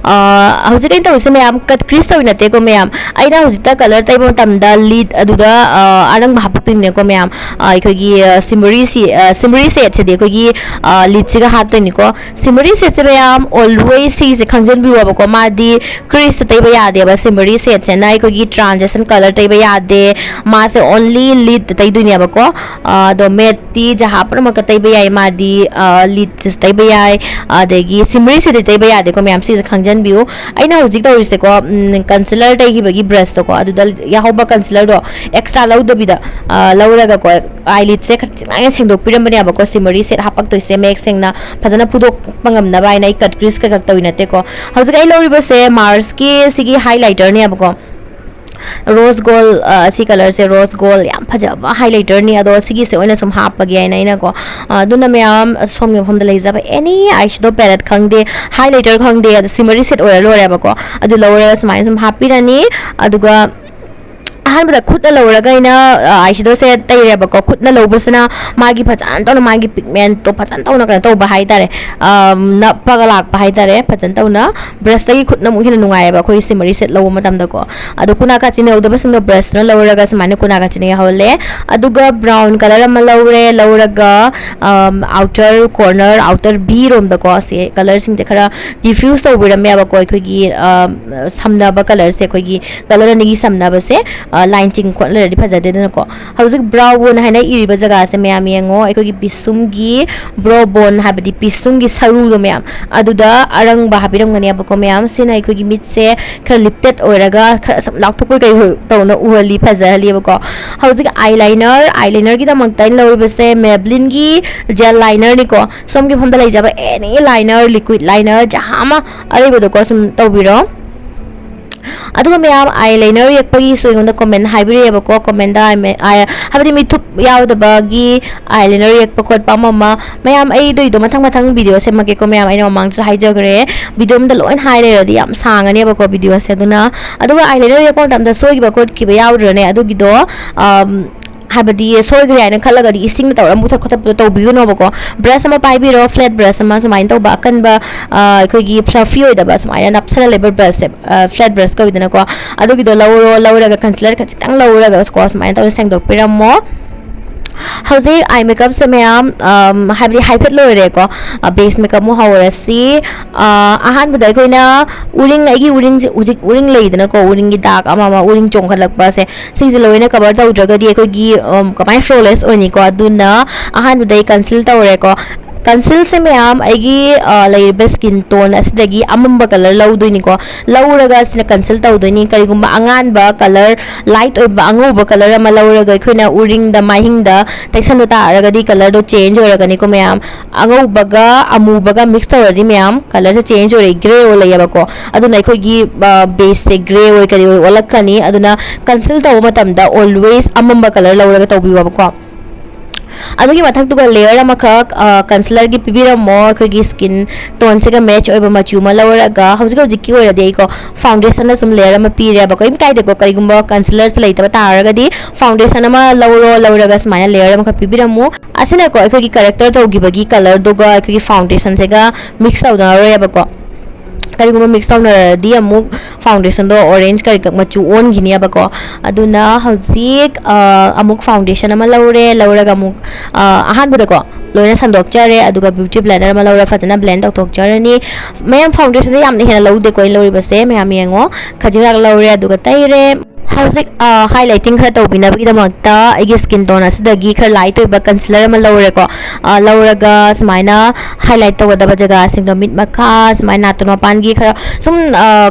ꯑ, ꯍꯧꯖꯤꯛ ꯑꯩꯅ ꯇꯧꯔꯤꯁꯦ ꯃꯌꯥꯝ, ꯀꯠ ꯀ꯭ꯔꯤꯁ ꯇꯧꯔꯤ ꯅꯠꯇꯦꯀꯣ ꯃꯌꯥꯝ꯫ ꯑꯩꯅ ꯍꯧꯖꯤꯛꯇ ꯀꯂꯔ ꯇꯩꯕ ꯃꯇꯝꯗ ꯂꯤꯠ ꯑꯗꯨꯗ, ꯑ, ꯑꯔꯪꯕ ꯍꯥꯞꯄꯛꯇꯣꯏꯅꯦꯀꯣ ꯃꯌꯥꯝ꯫ ꯑ, ꯑꯩꯈꯣꯏꯒꯤ, ꯑ, ꯁꯤꯃꯔꯤ ꯁꯤ-, ꯑ, ꯁꯤꯃꯔꯤ ꯁꯦꯠꯁꯤꯗꯤ ꯑꯩꯈꯣꯏꯒꯤ, ꯑ, ꯂꯤꯠꯁꯤꯒ ꯍꯥꯞꯇꯣꯏꯅꯤꯀꯣ꯫ ꯁꯤꯃꯔꯤ ꯁꯦꯠꯁꯦ ꯃꯌꯥꯝ always ꯁꯤꯒꯤꯁꯦ ꯈꯪꯖꯟꯕꯤꯌꯣꯕꯀꯣ, ꯃꯥꯗꯤ ꯀ꯭ꯔꯤꯁꯇ ꯇꯩꯕ ꯌꯥꯗꯦꯕ꯫ ꯁꯤꯃꯔꯤ ꯁꯦꯠꯁꯦꯅ ꯑꯩꯈꯣꯏꯒꯤ ꯇ꯭ꯔꯥꯟꯖꯦꯁꯟ ꯀꯂꯔ ꯇꯩꯕ ꯌꯥꯗꯦ, ꯃꯥꯁꯦ only ꯂꯤꯠꯇ ꯇꯩꯗꯣꯏꯅꯦꯕꯀꯣ꯫ ꯑ, ꯑꯗꯣ ꯃꯦꯠꯇꯤ ꯖꯍꯥ ꯄꯨꯝꯅꯃꯛꯇ ꯇꯩꯕ ꯌꯥꯏ, ꯃꯥꯗꯤ, ꯑ, ꯂꯤꯠꯇꯁꯨ ꯇꯩꯕ ꯌꯥꯏ, ꯑꯗꯒꯤ ꯁꯤꯃꯔꯤꯁꯤꯗꯤ ꯇꯩꯕ ꯌꯥꯗꯦꯀꯣ ꯃꯌꯥꯝ, ꯁꯤꯁꯦ ꯈꯪꯖꯟꯕꯤꯌꯨ꯫ ꯑꯩꯅ ꯍꯧꯖꯤꯛ ꯇꯧꯔꯤꯁꯦꯀꯣ, ꯎꯝ, ꯀꯟꯁꯤꯂꯔ ꯇꯩꯈꯤꯕꯒꯤ ꯕ꯭ꯔꯁꯇꯣꯀꯣ, ꯑꯗꯨꯗ ꯌꯥꯍꯧꯕ ꯀꯟꯁꯤꯂꯔꯗꯣ ꯑꯦꯛꯁꯇ꯭ꯔꯥ ꯂꯧꯗꯕꯤꯗ, ꯑ, ꯂꯧꯔꯒꯀꯣ, ꯑꯥꯏꯂꯤꯠꯁꯦ ꯈꯖꯤꯛꯇꯪ ꯁꯦꯡꯗꯣꯛꯄꯤꯔꯝꯕꯅꯦꯕꯀꯣ꯫ ꯁꯤꯃꯔꯤ ꯁꯦꯠ ꯍꯥꯄꯛꯇꯣꯏꯁꯦ ꯃꯌꯦꯛ ꯁꯦꯡꯅ ꯐꯖꯅ ꯐꯨꯗꯣꯛꯄ ꯉꯝꯅꯕ ꯍꯥꯏꯅ ꯑꯩ ꯀꯠ ꯀ꯭ꯔꯤꯁ ꯀꯩꯀꯥ ꯇꯧꯔꯤ ꯅꯠꯇꯦꯀꯣ꯫ ꯍꯧꯖꯤꯛ ꯑꯩ ꯂꯧꯔꯤꯕꯁꯦ ꯃꯥꯔꯁꯀꯤ ꯁꯤꯒꯤ ꯍꯥꯏꯂꯥꯏꯇꯔꯅꯦꯕꯀꯣ, ꯔꯣꯁ ꯒꯣꯜ, ꯑ, ꯑꯁꯤ ꯀꯂꯔꯁꯦ ꯔꯣꯁ ꯒꯣꯜ, ꯌꯥꯝ ꯐꯖꯕ ꯍꯥꯏꯂꯥꯏꯇꯔꯅꯤ꯫ ꯑꯗꯣ ꯁꯤꯒꯤꯁꯦ ꯑꯣꯏꯅ ꯁꯨꯝ ꯍꯥꯞꯄꯒꯦ ꯍꯥꯏꯅ ꯑꯩꯅꯀꯣ, ꯑ, ꯑꯗꯨꯅ ꯃꯌꯥꯝ ꯁꯣꯝꯒꯤ ꯃꯐꯝꯗ ꯂꯩꯖꯕ ꯑꯦꯅꯤ ꯑꯥꯏ ꯁꯦꯗꯣ ꯄꯦꯂꯦꯠ ꯈꯪꯗꯦ, ꯍꯥꯏꯂꯥꯏꯇꯔ ꯈꯪꯗꯦ, ꯑꯗ ꯁꯤꯃꯔꯤ ꯁꯦꯠ ꯑꯣꯏꯔ ꯂꯣꯏꯔꯦꯕꯀꯣ꯫ ꯑꯗꯨ ꯂꯧꯔꯒ ꯁꯨꯃꯥꯏꯅ ꯁꯨꯝ ꯍꯥꯞꯄꯤꯔꯅꯤ꯫ ꯑꯗꯨꯒ ꯑꯍꯥꯟꯕꯗ ꯈꯨꯠꯅ ꯂꯧꯔꯒ ꯑꯩꯅ ꯑꯥꯏ ꯁꯦꯗꯣꯁꯦ ꯇꯩꯔꯦꯕꯀꯣ꯫ ꯈꯨꯠꯅ ꯂꯧꯕꯁꯤꯅ ꯃꯥꯒꯤ ꯐꯖꯅ ꯇꯧꯅ, ꯃꯥꯒꯤ ꯄꯤꯒꯃꯦꯟꯠꯇꯣ ꯐꯖꯅ ꯇꯧꯅ ꯀꯩꯅꯣ ꯇꯧꯕ ꯍꯥꯏꯇꯥꯔꯦ, ꯑꯝ, ꯅꯞꯄꯒ ꯂꯥꯛꯄ ꯍꯥꯏꯇꯥꯔꯦ꯫ ꯐꯖꯅ ꯇꯧꯅ ꯕ꯭ꯔꯁꯇꯒꯤ ꯈꯨꯠꯅ ꯑꯃꯨꯛ ꯍꯦꯟꯅ ꯅꯨꯡꯉꯥꯏꯌꯦꯕ ꯑꯩꯈꯣꯏꯒꯤ ꯁꯤꯃꯔꯤ ꯁꯦꯠ ꯂꯧꯕ ꯃꯇꯝꯗꯀꯣ꯫ ꯑꯗꯣ ꯀꯨꯅꯥ ꯀꯥꯆꯤꯟ ꯌꯧꯗꯕꯁꯤꯡꯗꯣ ꯕ꯭ꯔꯁꯅ ꯂꯧꯔꯒ ꯁꯨꯃꯥꯏꯅ ꯀꯨꯅꯥ ꯀꯥꯆꯤꯟ ꯌꯧꯍꯜꯂꯦ꯫ ꯑꯗꯨꯒ ꯕ꯭ꯔꯥꯎꯟ ꯀꯂꯔ ꯑꯃ ꯂꯧꯔꯦ, ꯂꯧꯔꯒ ꯑꯥꯎꯇꯔ ꯀꯣꯔꯅꯔ, ꯑꯥꯎꯇꯔ ꯕꯤ ꯔꯣꯝꯗꯀꯣ, ꯁꯤ ꯀꯂꯔꯁꯤꯡꯁꯦ ꯈꯔ ꯗꯤꯐ꯭ꯌꯨꯁ ꯇꯧꯕꯤꯔꯝꯃꯦꯕꯀꯣ꯫ ꯑꯩꯈꯣꯏꯒꯤ ꯑꯥ, ꯁꯝꯅꯕ ꯀꯂꯔꯁꯦ, ꯑꯩꯈꯣꯏꯒꯤ ꯀꯂꯔ ꯑꯅꯤꯒꯤ ꯁꯝꯅꯕꯁꯦ, ꯑꯥ, ꯂꯥꯏꯟ ꯆꯤꯡ ꯈꯣꯠꯅ ꯂꯩꯔꯗꯤ ꯐꯖꯗꯦꯗꯅꯀꯣ꯫ ꯍꯧꯖꯤꯛ ꯕ꯭ꯔꯥꯎ ꯕꯣꯟ ꯍꯥꯏꯅ ꯏꯔꯤꯕ ꯖꯒꯥꯁꯦ ꯃꯌꯥꯝ ꯌꯦꯡꯉꯣ, ꯑꯩꯈꯣꯏꯒꯤ ꯄꯤꯁꯨꯝꯒꯤ ꯕ꯭ꯔꯣ ꯕꯣꯟ ꯍꯥꯏꯕꯗꯤ ꯄꯤꯁꯨꯝꯒꯤ ꯁꯔꯨꯗꯣ ꯃꯌꯥꯝ, ꯑꯗꯨꯗ ꯑꯔꯪꯕ ꯍꯥꯞꯄꯤꯔꯝꯒꯅꯦꯕꯀꯣ ꯃꯌꯥꯝ꯫ ꯁꯤꯅ ꯑꯩꯈꯣꯏꯒꯤ ꯃꯤꯠꯁꯦ ꯈꯔ ꯂꯤꯞꯇꯦꯠ ꯑꯣꯏꯔꯒ ꯈꯔ ꯁꯨꯝ ꯂꯥꯎꯊꯣꯛꯄꯣꯏ ꯀꯩ ꯇꯧꯅ ꯎꯍꯜꯂꯤ, ꯐꯖꯍꯜꯂꯤꯕꯀꯣ꯫ ꯍꯧꯖꯤꯛ ꯑꯥꯏ ꯂꯥꯏꯅꯔ, ꯑꯥꯏ ꯂꯥꯏꯅꯔꯒꯤꯗꯃꯛꯇ ꯑꯩꯅ ꯂꯧꯔꯤꯕꯁꯦ ꯃꯦꯕ꯭ꯂꯤꯟꯒꯤ ꯖꯦꯜ ꯂꯥꯏꯅꯔꯅꯤꯀꯣ꯫ ꯁꯣꯝꯒꯤ ꯃꯐꯝꯗ ꯂꯩꯖꯕ ꯑꯦꯅꯤ ꯂꯥꯏꯅꯔ, ꯂꯤꯀ꯭ꯋꯤꯠ ꯂꯥꯏꯅꯔ, ꯖꯍꯥ ꯑꯃ ꯑꯔꯩꯕꯗꯣꯀꯣ ꯁꯨꯝ ꯇꯧꯕꯤꯔꯣ꯫ ꯑꯗꯨꯒ ꯃꯌꯥꯝ ꯑꯥꯏ ꯂꯥꯏꯅꯔ ꯌꯦꯛꯄꯒꯤꯁꯨ ꯑꯩꯉꯣꯟꯗ ꯀꯣꯃꯦꯟ ꯍꯥꯏꯕꯤꯔꯛꯑꯦꯕꯀꯣ꯫ ꯀꯣꯃꯦꯟꯗ ꯑꯥꯏ ꯃꯦ-, ꯑꯥꯏ-, ꯍꯥꯏꯕꯗꯤ ꯃꯤꯊꯨꯞ ꯌꯥꯎꯗꯕꯒꯤ ꯑꯥꯏ ꯂꯥꯏꯅꯔ ꯌꯦꯛꯄ ꯈꯣꯠꯄ ꯑꯃ ꯑꯃ꯫ ꯃꯌꯥꯝ ꯑꯩ ꯑꯗꯨꯏꯗꯣ ꯃꯊꯪ ꯃꯊꯪ ꯚꯤꯗꯤꯑꯣ ꯁꯦꯝꯃꯛꯀꯦꯀꯣ ꯃꯌꯥꯝ꯫ ꯑꯩꯅ ꯃꯃꯥꯡꯗꯁꯨ ꯍꯥꯏꯖꯈ꯭ꯔꯦ, ꯚꯤꯗꯤꯑꯣ ꯑꯃꯗ ꯂꯣꯏꯅ ꯍꯥꯏ ꯂꯩꯔꯗꯤ ꯌꯥꯝ ꯁꯥꯡꯉꯅꯦꯕꯀꯣ ꯚꯤꯗꯤꯑꯣꯁꯦ꯫ ꯑꯗꯨꯅ, ꯑꯗꯨꯒ ꯑꯥꯏ ꯂꯥꯏꯅꯔ ꯌꯦꯛꯄ ꯃꯇꯝꯗ ꯁꯣꯏꯈꯤꯕ ꯈꯣꯠꯈꯤꯕ ꯌꯥꯎꯗ꯭ꯔꯅꯦ, ꯑꯗꯨꯒꯤꯗꯣ, ꯑꯝ, ꯍꯥꯏꯕꯗꯤ ꯁꯣꯏꯈ꯭ꯔꯦ ꯍꯥꯏꯅ ꯈꯜꯂꯒꯗꯤ ꯏꯁꯤꯡꯅ ꯇꯧꯔꯒ ꯃꯨꯊꯠ ꯈꯣꯠꯇꯠꯄꯗꯣ ꯇꯧꯕꯤꯒꯅꯣꯕꯀꯣ꯫ ꯕ꯭ꯔꯁ ꯑꯃ ꯄꯥꯏꯕꯤꯔꯣ, ꯐ꯭ꯂꯦꯠ ꯕ꯭ꯔꯁ ꯑꯃ, ꯁꯨꯃꯥꯏꯅ ꯇꯧꯕ ꯑꯀꯟꯕ, ꯑ, ꯑꯩꯈꯣꯏꯒꯤ ꯐ꯭ꯂꯐꯤ ꯑꯣꯏꯗꯕ ꯁꯨꯃꯥꯏꯅ ꯅꯞꯁꯜꯂ ꯂꯩꯕ ꯕ꯭ꯔꯁꯁꯦ, ꯑ, ꯐ꯭ꯂꯦꯠ ꯕ꯭ꯔꯁ ꯀꯧꯏꯗꯅꯀꯣ꯫ ꯑꯗꯨꯒꯤꯗꯣ ꯂꯧꯔꯣ, ꯂꯧꯔꯒ ꯀꯟꯁꯤꯂꯔ ꯈꯖꯤꯛꯇꯪ ꯂꯧꯔꯒ ꯀꯣ ꯁꯨꯃꯥꯏꯅ ꯇꯧꯔ ꯁꯦꯡꯗꯣꯛꯄꯤꯔꯝꯃꯣ꯫ ꯍꯧꯖꯤꯛ ꯑꯥꯏ ꯃꯦꯀꯞꯁꯦ ꯃꯌꯥꯝ, ꯑꯝ, ꯍꯥꯏꯕꯗꯤ ꯍꯥꯏꯐꯦꯠ ꯂꯣꯏꯔꯦꯀꯣ꯫ ꯑ, ꯕꯦꯁ ꯃꯦꯀꯞ ꯑꯃꯨꯛ ꯍꯧꯔꯁꯤ꯫ ꯑ, ꯑꯍꯥꯟꯕꯗ ꯑꯩꯈꯣꯏꯅ ꯎꯔꯤꯡ, ꯑꯩꯒꯤ ꯎꯔꯤꯡꯁꯦ ꯍꯧꯖꯤꯛ ꯎꯔꯤꯡ ꯂꯩꯗꯅꯀꯣ, ꯎꯔꯤꯡꯒꯤ ꯗꯥꯛ ꯑꯃ ꯑꯃ, ꯎꯔꯤꯡ ꯆꯣꯡꯈꯠꯂꯛꯄꯁꯦ, ꯁꯤꯁꯦ ꯂꯣꯏꯅ ꯀꯕꯔ ꯇꯧꯗ꯭ꯔꯒꯗꯤ ꯑꯩꯈꯣꯏꯒꯤ, ꯑꯝ, ꯀꯃꯥꯏꯅ ꯐ꯭ꯂꯣꯂꯦꯁ ꯑꯣꯏꯅꯤꯀꯣ? ꯑꯗꯨꯅ ꯑꯍꯥꯟꯕꯗ ꯑꯩ ꯀꯟꯁꯤꯜ ꯇꯧꯔꯦꯀꯣ꯫ ꯀꯟꯁꯤꯜꯁꯦ ꯃꯌꯥꯝ ꯑꯩꯒꯤ, ꯑ, ꯂꯩꯔꯤꯕ ꯁ꯭ꯀꯤꯟ ꯇꯣꯟ ꯑꯁꯤꯗꯒꯤ ꯑꯃꯝꯕ ꯀꯂꯔ ꯂꯧꯗꯣꯏꯅꯤꯀꯣ꯫ ꯂꯧꯔꯒ ꯁꯤꯅ ꯀꯟꯁꯤꯜ ꯇꯧꯗꯣꯏꯅꯤ꯫ ꯀꯔꯤꯒꯨꯝꯕ ꯑꯉꯥꯟꯕ ꯀꯂꯔ, ꯂꯥꯏꯠ ꯑꯣꯏꯕ ꯑꯉꯧꯕ ꯀꯂꯔ ꯑꯃ ꯂꯧꯔꯒ ꯑꯩꯈꯣꯏꯅ ꯎꯔꯤꯡꯗ, ꯃꯥꯏꯍꯤꯡꯗ ꯇꯩꯁꯟꯕ ꯇꯥꯔꯒꯗꯤ ꯀꯂꯔꯗꯣ ꯆꯦꯟꯖ ꯑꯣꯏꯔꯒꯅꯤꯀꯣ ꯃꯌꯥꯝ꯫ ꯑꯉꯧꯕꯒ ꯑꯃꯨꯕꯒ ꯃꯤꯛꯁ ꯇꯧꯔꯗꯤ ꯃꯌꯥꯝ ꯀꯂꯔꯁꯦ ꯆꯦꯟꯖ ꯑꯣꯏꯔꯦ, ꯒ꯭ꯔꯦ ꯑꯣꯏ ꯂꯩꯌꯦꯕꯀꯣ꯫ ꯑꯗꯨꯅ ꯑꯩꯈꯣꯏꯒꯤ, ꯑ, ꯕꯦꯁꯁꯦ ꯒ꯭ꯔꯦ ꯑꯣꯏ ꯀꯔꯤ ꯑꯣꯏ ꯑꯣꯜꯂꯛꯀꯅꯤ꯫ ꯑꯗꯨꯅ ꯀꯟꯁꯤꯜ ꯇꯧꯕ ꯃꯇꯝꯗ always ꯑꯃꯝꯕ ꯀꯂꯔ ꯂꯧꯔꯒ ꯇꯧꯕꯤꯌꯣꯕꯀꯣ꯫ ꯑꯗꯨꯒꯤ ꯃꯊꯛꯇꯨꯒ layer ꯑꯃꯈꯛ concealer ꯒꯤ ꯄꯤꯕꯤꯔꯝꯃꯣ꯫ ꯑꯩꯈꯣꯏꯒꯤ skin tone ꯁꯤꯒ match ꯑꯣꯏꯕ ꯃꯆꯨ ꯑꯃ ꯂꯧꯔꯒ, ꯍꯧꯖꯤꯛ ꯍꯧꯖꯤꯛꯀꯤ ꯑꯣꯏꯔꯗꯤ ꯑꯩꯀꯣ foundation ꯗ ꯁꯨꯝ layer ꯑꯃ ꯄꯤꯔꯦꯕꯀꯣ꯫ ꯀꯩꯝ ꯀꯥꯏꯗꯦꯀꯣ, ꯀꯔꯤꯒꯨꯝꯕ concealer ꯁꯦ ꯂꯩꯇꯕ ꯇꯥꯔꯒꯗꯤ foundation ꯑꯃ ꯂꯧꯔꯣ, ꯂꯧꯔꯒ ꯁꯨꯃꯥꯏꯅ layer ꯑꯃꯈꯛ ꯄꯤꯕꯤꯔꯝꯃꯨ꯫ ꯑꯁꯤꯅꯀꯣ ꯑꯩꯈꯣꯏꯒꯤ character ꯇꯧꯈꯤꯕꯒꯤ colour ꯗꯨꯒ ꯑꯩꯈꯣꯏꯒꯤ foundation ꯁꯤꯒ mix ꯇꯧꯅꯔꯔꯣꯏꯕꯀꯣ꯫ ꯀꯔꯤꯒꯨꯝꯕ mix ꯇꯧꯅꯔꯗꯤ ꯑꯃꯨꯛ foundation ꯗꯣ orange ꯀꯔꯤ ꯀꯛ ꯃꯆꯨ ꯑꯣꯟꯈꯤꯅꯦꯕꯀꯣ꯫ ꯑꯗꯨꯅ ꯍꯧꯖꯤꯛ ꯑꯃꯨꯛ foundation ꯑꯃ ꯂꯧꯔꯦ, ꯂꯧꯔꯒ ꯑꯃꯨꯛ ꯑꯍꯥꯟꯕꯗꯀꯣ ꯂꯣꯏꯅ ꯁꯟꯗꯣꯛꯆꯔꯦ꯫ ꯑꯗꯨꯒ beauty blender ꯑꯃ ꯂꯧꯔ ꯐꯖꯅ blend ꯇꯧꯊꯣꯛꯆꯔꯅꯤ꯫ ꯃꯌꯥꯝ foundation ꯁꯦ ꯌꯥꯝꯅ ꯍꯦꯟꯅ ꯂꯧꯗꯦꯀꯣ ꯑꯩꯅ ꯂꯧꯔꯤꯕꯁꯦ, ꯃꯌꯥꯝ ꯌꯦꯡꯉꯣ꯫ ꯈꯖꯤꯛꯈꯛ ꯂꯧꯔꯦ ꯑꯗꯨꯒ ꯇꯩꯔꯦ꯫ ꯍꯧꯖꯤꯛ highlighting ꯈꯔ ꯇꯧꯕꯤꯅꯕꯒꯤꯗꯃꯛꯇ ꯑꯩꯒꯤ skin tone ꯑꯁꯤꯗꯒꯤ ꯈꯔ light ꯑꯣꯏꯕ concealer ꯑꯃ ꯂꯧꯔꯦꯀꯣ꯫ ꯂꯧꯔꯒ ꯁꯨꯃꯥꯏꯅ highlight ꯇꯧꯒꯗꯕ ꯖꯒꯥꯁꯤꯡꯗꯣ, ꯃꯤꯠ ꯃꯈꯥ, ꯁꯨꯃꯥꯏꯅ ꯅꯥꯇꯣꯟ ꯃꯄꯥꯟꯒꯤ ꯈꯔ ꯁꯨꯝ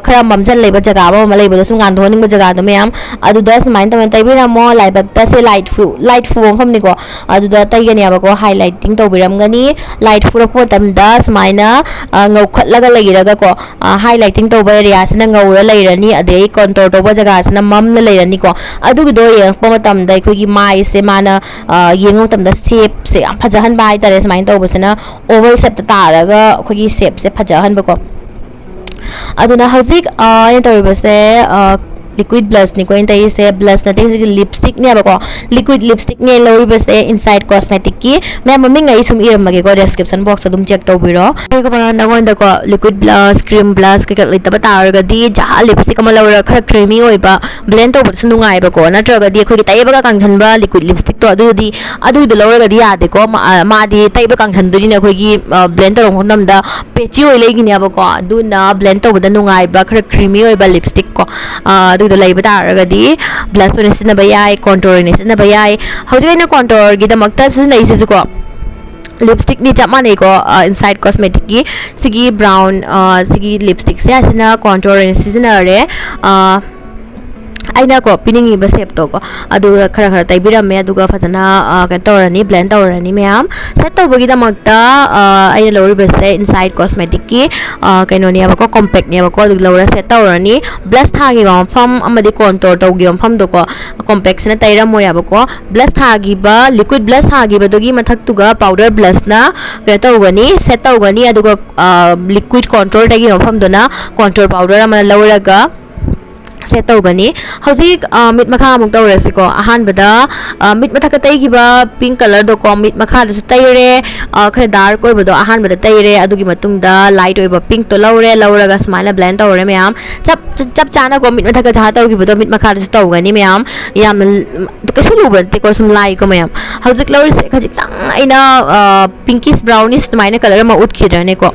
ꯈꯔ ꯃꯝꯖꯟ ꯂꯩꯕ ꯖꯒꯥ ꯑꯃ ꯑꯃ ꯂꯩꯕꯗꯣ, ꯁꯨꯝ ꯉꯥꯟꯊꯣꯛꯍꯟꯅꯤꯡꯕ ꯖꯒꯥꯗꯣ ꯃꯌꯥꯝ, ꯑꯗꯨꯗ ꯁꯨꯃꯥꯏꯅ ꯇꯧꯅ ꯇꯩꯕꯤꯔꯝꯃꯣ꯫ ꯂꯥꯏꯕꯛꯇ ꯁꯦ light ꯐꯨ light ꯐꯨꯕ ꯃꯐꯝꯅꯤꯀꯣ꯫ ꯑꯗꯨꯗ ꯇꯩꯒꯅꯦꯕꯀꯣ, highlighting ꯇꯧꯕꯤꯔꯝꯒꯅꯤ꯫ Light ꯐꯨꯔꯛꯄ ꯃꯇꯝꯗ ꯁꯨꯃꯥꯏꯅ ꯉꯧꯈꯠꯂꯒ ꯂꯩꯔꯒꯀꯣ, highlighting ꯇꯧꯕ area ꯁꯤꯅ ꯉꯧꯔ ꯂꯩꯔꯅꯤ꯫ ꯑꯗꯩ contour ꯇꯧꯕ ꯖꯒꯥꯁꯤꯅ ꯃꯝꯅ ꯂꯩꯔꯅꯤꯀꯣ꯫ ꯑꯗꯨꯒꯤꯗꯣ ꯌꯦꯡꯉꯛꯄ ꯃꯇꯝꯗ ꯑꯩꯈꯣꯏꯒꯤ ꯃꯥꯏꯁꯦ ꯃꯥꯅ ꯌꯦꯡꯕ ꯃꯇꯝꯗ shape ꯁꯦ ꯌꯥꯝ ꯐꯖꯍꯟꯕ ꯍꯥꯏꯇꯥꯔꯦ꯫ ꯁꯨꯃꯥꯏꯅ ꯇꯧꯕꯁꯤꯅ oval shape ꯇ ꯇꯥꯔꯒ ꯑꯩꯈꯣꯏꯒꯤ shape ꯁꯦ ꯐꯖꯍꯟꯕꯀꯣ꯫ ꯑꯗꯨꯅ ꯍꯧꯖꯤꯛ ꯑꯩꯅ ꯇꯧꯔꯤꯕꯁꯦ liquid blush ꯅꯤꯀꯣ ꯑꯩꯅ ꯇꯩꯔꯤꯁꯦ꯫ Blush ꯅꯠꯇꯦ, ꯍꯧꯖꯤꯛꯀꯤ lipstick ꯅꯦꯕꯀꯣ꯫ Liquid lipstick ꯅꯦ ꯂꯧꯔꯤꯕꯁꯦ Insight Cosmetic ꯀꯤ꯫ ꯃꯌꯥꯝ ꯃꯃꯤꯡ ꯑꯩ ꯁꯨꯝ ꯏꯔꯝꯃꯒꯦꯀꯣ, description box ꯑꯗꯨꯝ check ꯇꯧꯕꯤꯔꯣ꯫ ꯑꯗꯨꯒ ꯅꯉꯣꯟꯗꯀꯣ liquid blush, cream blush ꯀꯩꯀꯥ ꯂꯩꯇꯕ ꯇꯥꯔꯒꯗꯤ ꯖꯍꯥ lipstick ꯑꯃ ꯂꯧꯔꯒ ꯈꯔ creamy ꯑꯣꯏꯕ, blend ꯇꯧꯕꯗꯁꯨ ꯅꯨꯡꯉꯥꯏꯕꯀꯣ꯫ ꯅꯠꯇ꯭ꯔꯒꯗꯤ ꯑꯩꯈꯣꯏꯒꯤ ꯇꯩꯕꯒ ꯀꯪꯁꯟꯕ liquid lipstick ꯇꯣ ꯑꯗꯨꯗꯤ, ꯑꯗꯨꯗꯣ ꯂꯧꯔꯒꯗꯤ ꯌꯥꯗꯦꯀꯣ꯫ ꯃꯥꯗꯤ ꯇꯩꯕ ꯀꯪꯁꯟꯗꯣꯏꯅꯤꯅ ꯑꯩꯈꯣꯏꯒꯤ blend ꯇꯧꯔꯛꯄ ꯃꯇꯝꯗ patchy ꯑꯣꯏ ꯂꯩꯒꯤꯅꯦꯕꯀꯣ꯫ ꯑꯗꯨꯅ blend ꯇꯧꯕꯗ ꯅꯨꯡꯉꯥꯏꯕ ꯈꯔ creamy ꯑꯣꯏꯕ lipstick ꯀꯣ, ꯑꯗꯨꯗꯣ ꯂꯩꯕ ꯇꯥꯔꯒꯗꯤ blush ꯑꯣꯏꯅ ꯁꯤꯖꯤꯟꯅꯕ ꯌꯥꯏ, contour ꯑꯣꯏꯅ ꯁꯤꯖꯤꯟꯅꯕ ꯌꯥꯏ꯫ ꯍꯧꯖꯤꯛ ꯑꯩꯅ contour ꯒꯤꯗꯃꯛꯇ ꯁꯤꯖꯤꯟꯅꯩꯁꯤꯁꯨꯀꯣ lipstick ꯅꯤ, ꯆꯞ ꯃꯥꯟꯅꯩꯀꯣ꯫ Insight Cosmetic ꯀꯤ ꯁꯤꯒꯤ brown, ꯁꯤꯒꯤ lipstick ꯁꯦ ꯑꯁꯤꯅ contour ꯑꯣꯏꯅ ꯁꯤꯖꯤꯟꯅꯔꯦ꯫ ꯑꯩꯅꯀꯣ ꯄꯤꯅꯤꯡꯉꯤꯕ ꯁꯦꯞꯇꯣꯀꯣ, ꯑꯗꯨꯒ ꯈꯔ ꯈꯔ ꯇꯩꯕꯤꯔꯝꯃꯦ꯫ ꯑꯗꯨꯒ ꯐꯖꯅ, ꯑ, ꯀꯩꯅꯣ ꯇꯧꯔꯅꯤ, ꯕ꯭ꯂꯦꯟ ꯇꯧꯔꯅꯤ ꯃꯌꯥꯝ꯫ ꯁꯦꯠ ꯇꯧꯕꯒꯤꯗꯃꯛꯇ, ꯑ, ꯑꯩꯅ ꯂꯧꯔꯤꯕꯁꯦ ꯏꯟꯁꯥꯏꯠ ꯀꯣꯁꯃꯦꯇꯤꯛꯀꯤ, ꯑ, ꯀꯩꯅꯣꯅꯦꯕꯀꯣ, ꯀꯣꯝꯄꯦꯛꯅꯦꯕꯀꯣ꯫ ꯑꯗꯨ ꯂꯧꯔ ꯁꯦꯠ ꯇꯧꯔꯅꯤ꯫ ꯕ꯭ꯂꯁ ꯊꯥꯈꯤꯕ ꯃꯐꯝ ꯑꯃꯗꯤ ꯀꯣꯟꯇꯣꯔ ꯇꯧꯈꯤꯕ ꯃꯐꯝꯗꯣꯀꯣ, ꯀꯣꯝꯄꯦꯛꯁꯤꯅ ꯇꯩꯔꯝꯃꯣꯏ ꯍꯥꯏꯕꯀꯣ꯫ ꯕ꯭ꯂꯁ ꯊꯥꯈꯤꯕ, ꯂꯤꯀ꯭ꯋꯤꯠ ꯕ꯭ꯂꯁ ꯊꯥꯈꯤꯕꯗꯨꯒꯤ ꯃꯊꯛꯇꯨꯒ ꯄꯥꯎꯗꯔ ꯕ꯭ꯂꯁꯅ ꯀꯩꯅꯣ ꯇꯧꯒꯅꯤ, ꯁꯦꯠ ꯇꯧꯒꯅꯤ꯫ ꯑꯗꯨꯒ, ꯑ, ꯂꯤꯀ꯭ꯋꯤꯠ ꯀꯣꯟꯇꯣꯔ ꯇꯩꯈꯤꯕ ꯃꯐꯝꯗꯨꯅ ꯀꯣꯟꯇꯣꯔ ꯄꯥꯎꯗꯔ ꯑꯃ ꯂꯧꯔꯒ ꯁꯦꯠ ꯇꯧꯒꯅꯤ꯫ ꯍꯧꯖꯤꯛ, ꯑ, ꯃꯤꯠ ꯃꯈꯥ ꯑꯃꯨꯛ ꯇꯧꯔꯁꯤꯀꯣ꯫ ꯑꯍꯥꯟꯕꯗ, ꯑ, ꯃꯤꯠ ꯃꯊꯛꯇ ꯇꯩꯈꯤꯕ ꯄꯤꯡ ꯀꯂꯔꯗꯣꯀꯣ, ꯃꯤꯠ ꯃꯈꯥꯗꯁꯨ ꯇꯩꯔꯦ꯫ ꯑ, ꯈꯔ ꯗꯥꯔꯛ ꯑꯣꯏꯕꯗꯣ ꯑꯍꯥꯟꯕꯗ ꯇꯩꯔꯦ꯫ ꯑꯗꯨꯒꯤ ꯃꯇꯨꯡꯗ ꯂꯥꯏꯠ ꯑꯣꯏꯕ ꯄꯤꯡꯛꯇꯣ ꯂꯧꯔꯦ꯫ ꯂꯧꯔꯒ ꯁꯨꯃꯥꯏꯅ ꯕ꯭ꯂꯦꯟ ꯇꯧꯔꯦ ꯃꯌꯥꯝ꯫ ꯆꯞ, ꯆꯞ, ꯆꯞ ꯆꯥꯅꯀꯣ, ꯃꯤꯠ ꯃꯊꯛꯇ ꯖꯍꯥ ꯇꯧꯈꯤꯕꯗꯣ ꯃꯤꯠ ꯃꯈꯥꯗꯁꯨ ꯇꯧꯒꯅꯤ ꯃꯌꯥꯝ꯫ ꯌꯥꯝꯅ ꯀꯩꯁꯨ ꯂꯨꯕ ꯅꯠꯇꯦꯀꯣ, ꯁꯨꯝ ꯂꯥꯏꯀꯣ ꯃꯌꯥꯝ꯫ ꯍꯧꯖꯤꯛ ꯂꯧꯔꯤꯁꯦ ꯈꯖꯤꯛꯇꯪ ꯑꯩꯅ, ꯑ, ꯄꯤꯡꯀꯤꯁ ꯕ꯭ꯔꯥꯎꯅꯤꯁ ꯑꯗꯨꯃꯥꯏꯅ ꯀꯂꯔ ꯑꯃ ꯎꯠꯈꯤꯗ꯭ꯔꯅꯦꯀꯣ꯫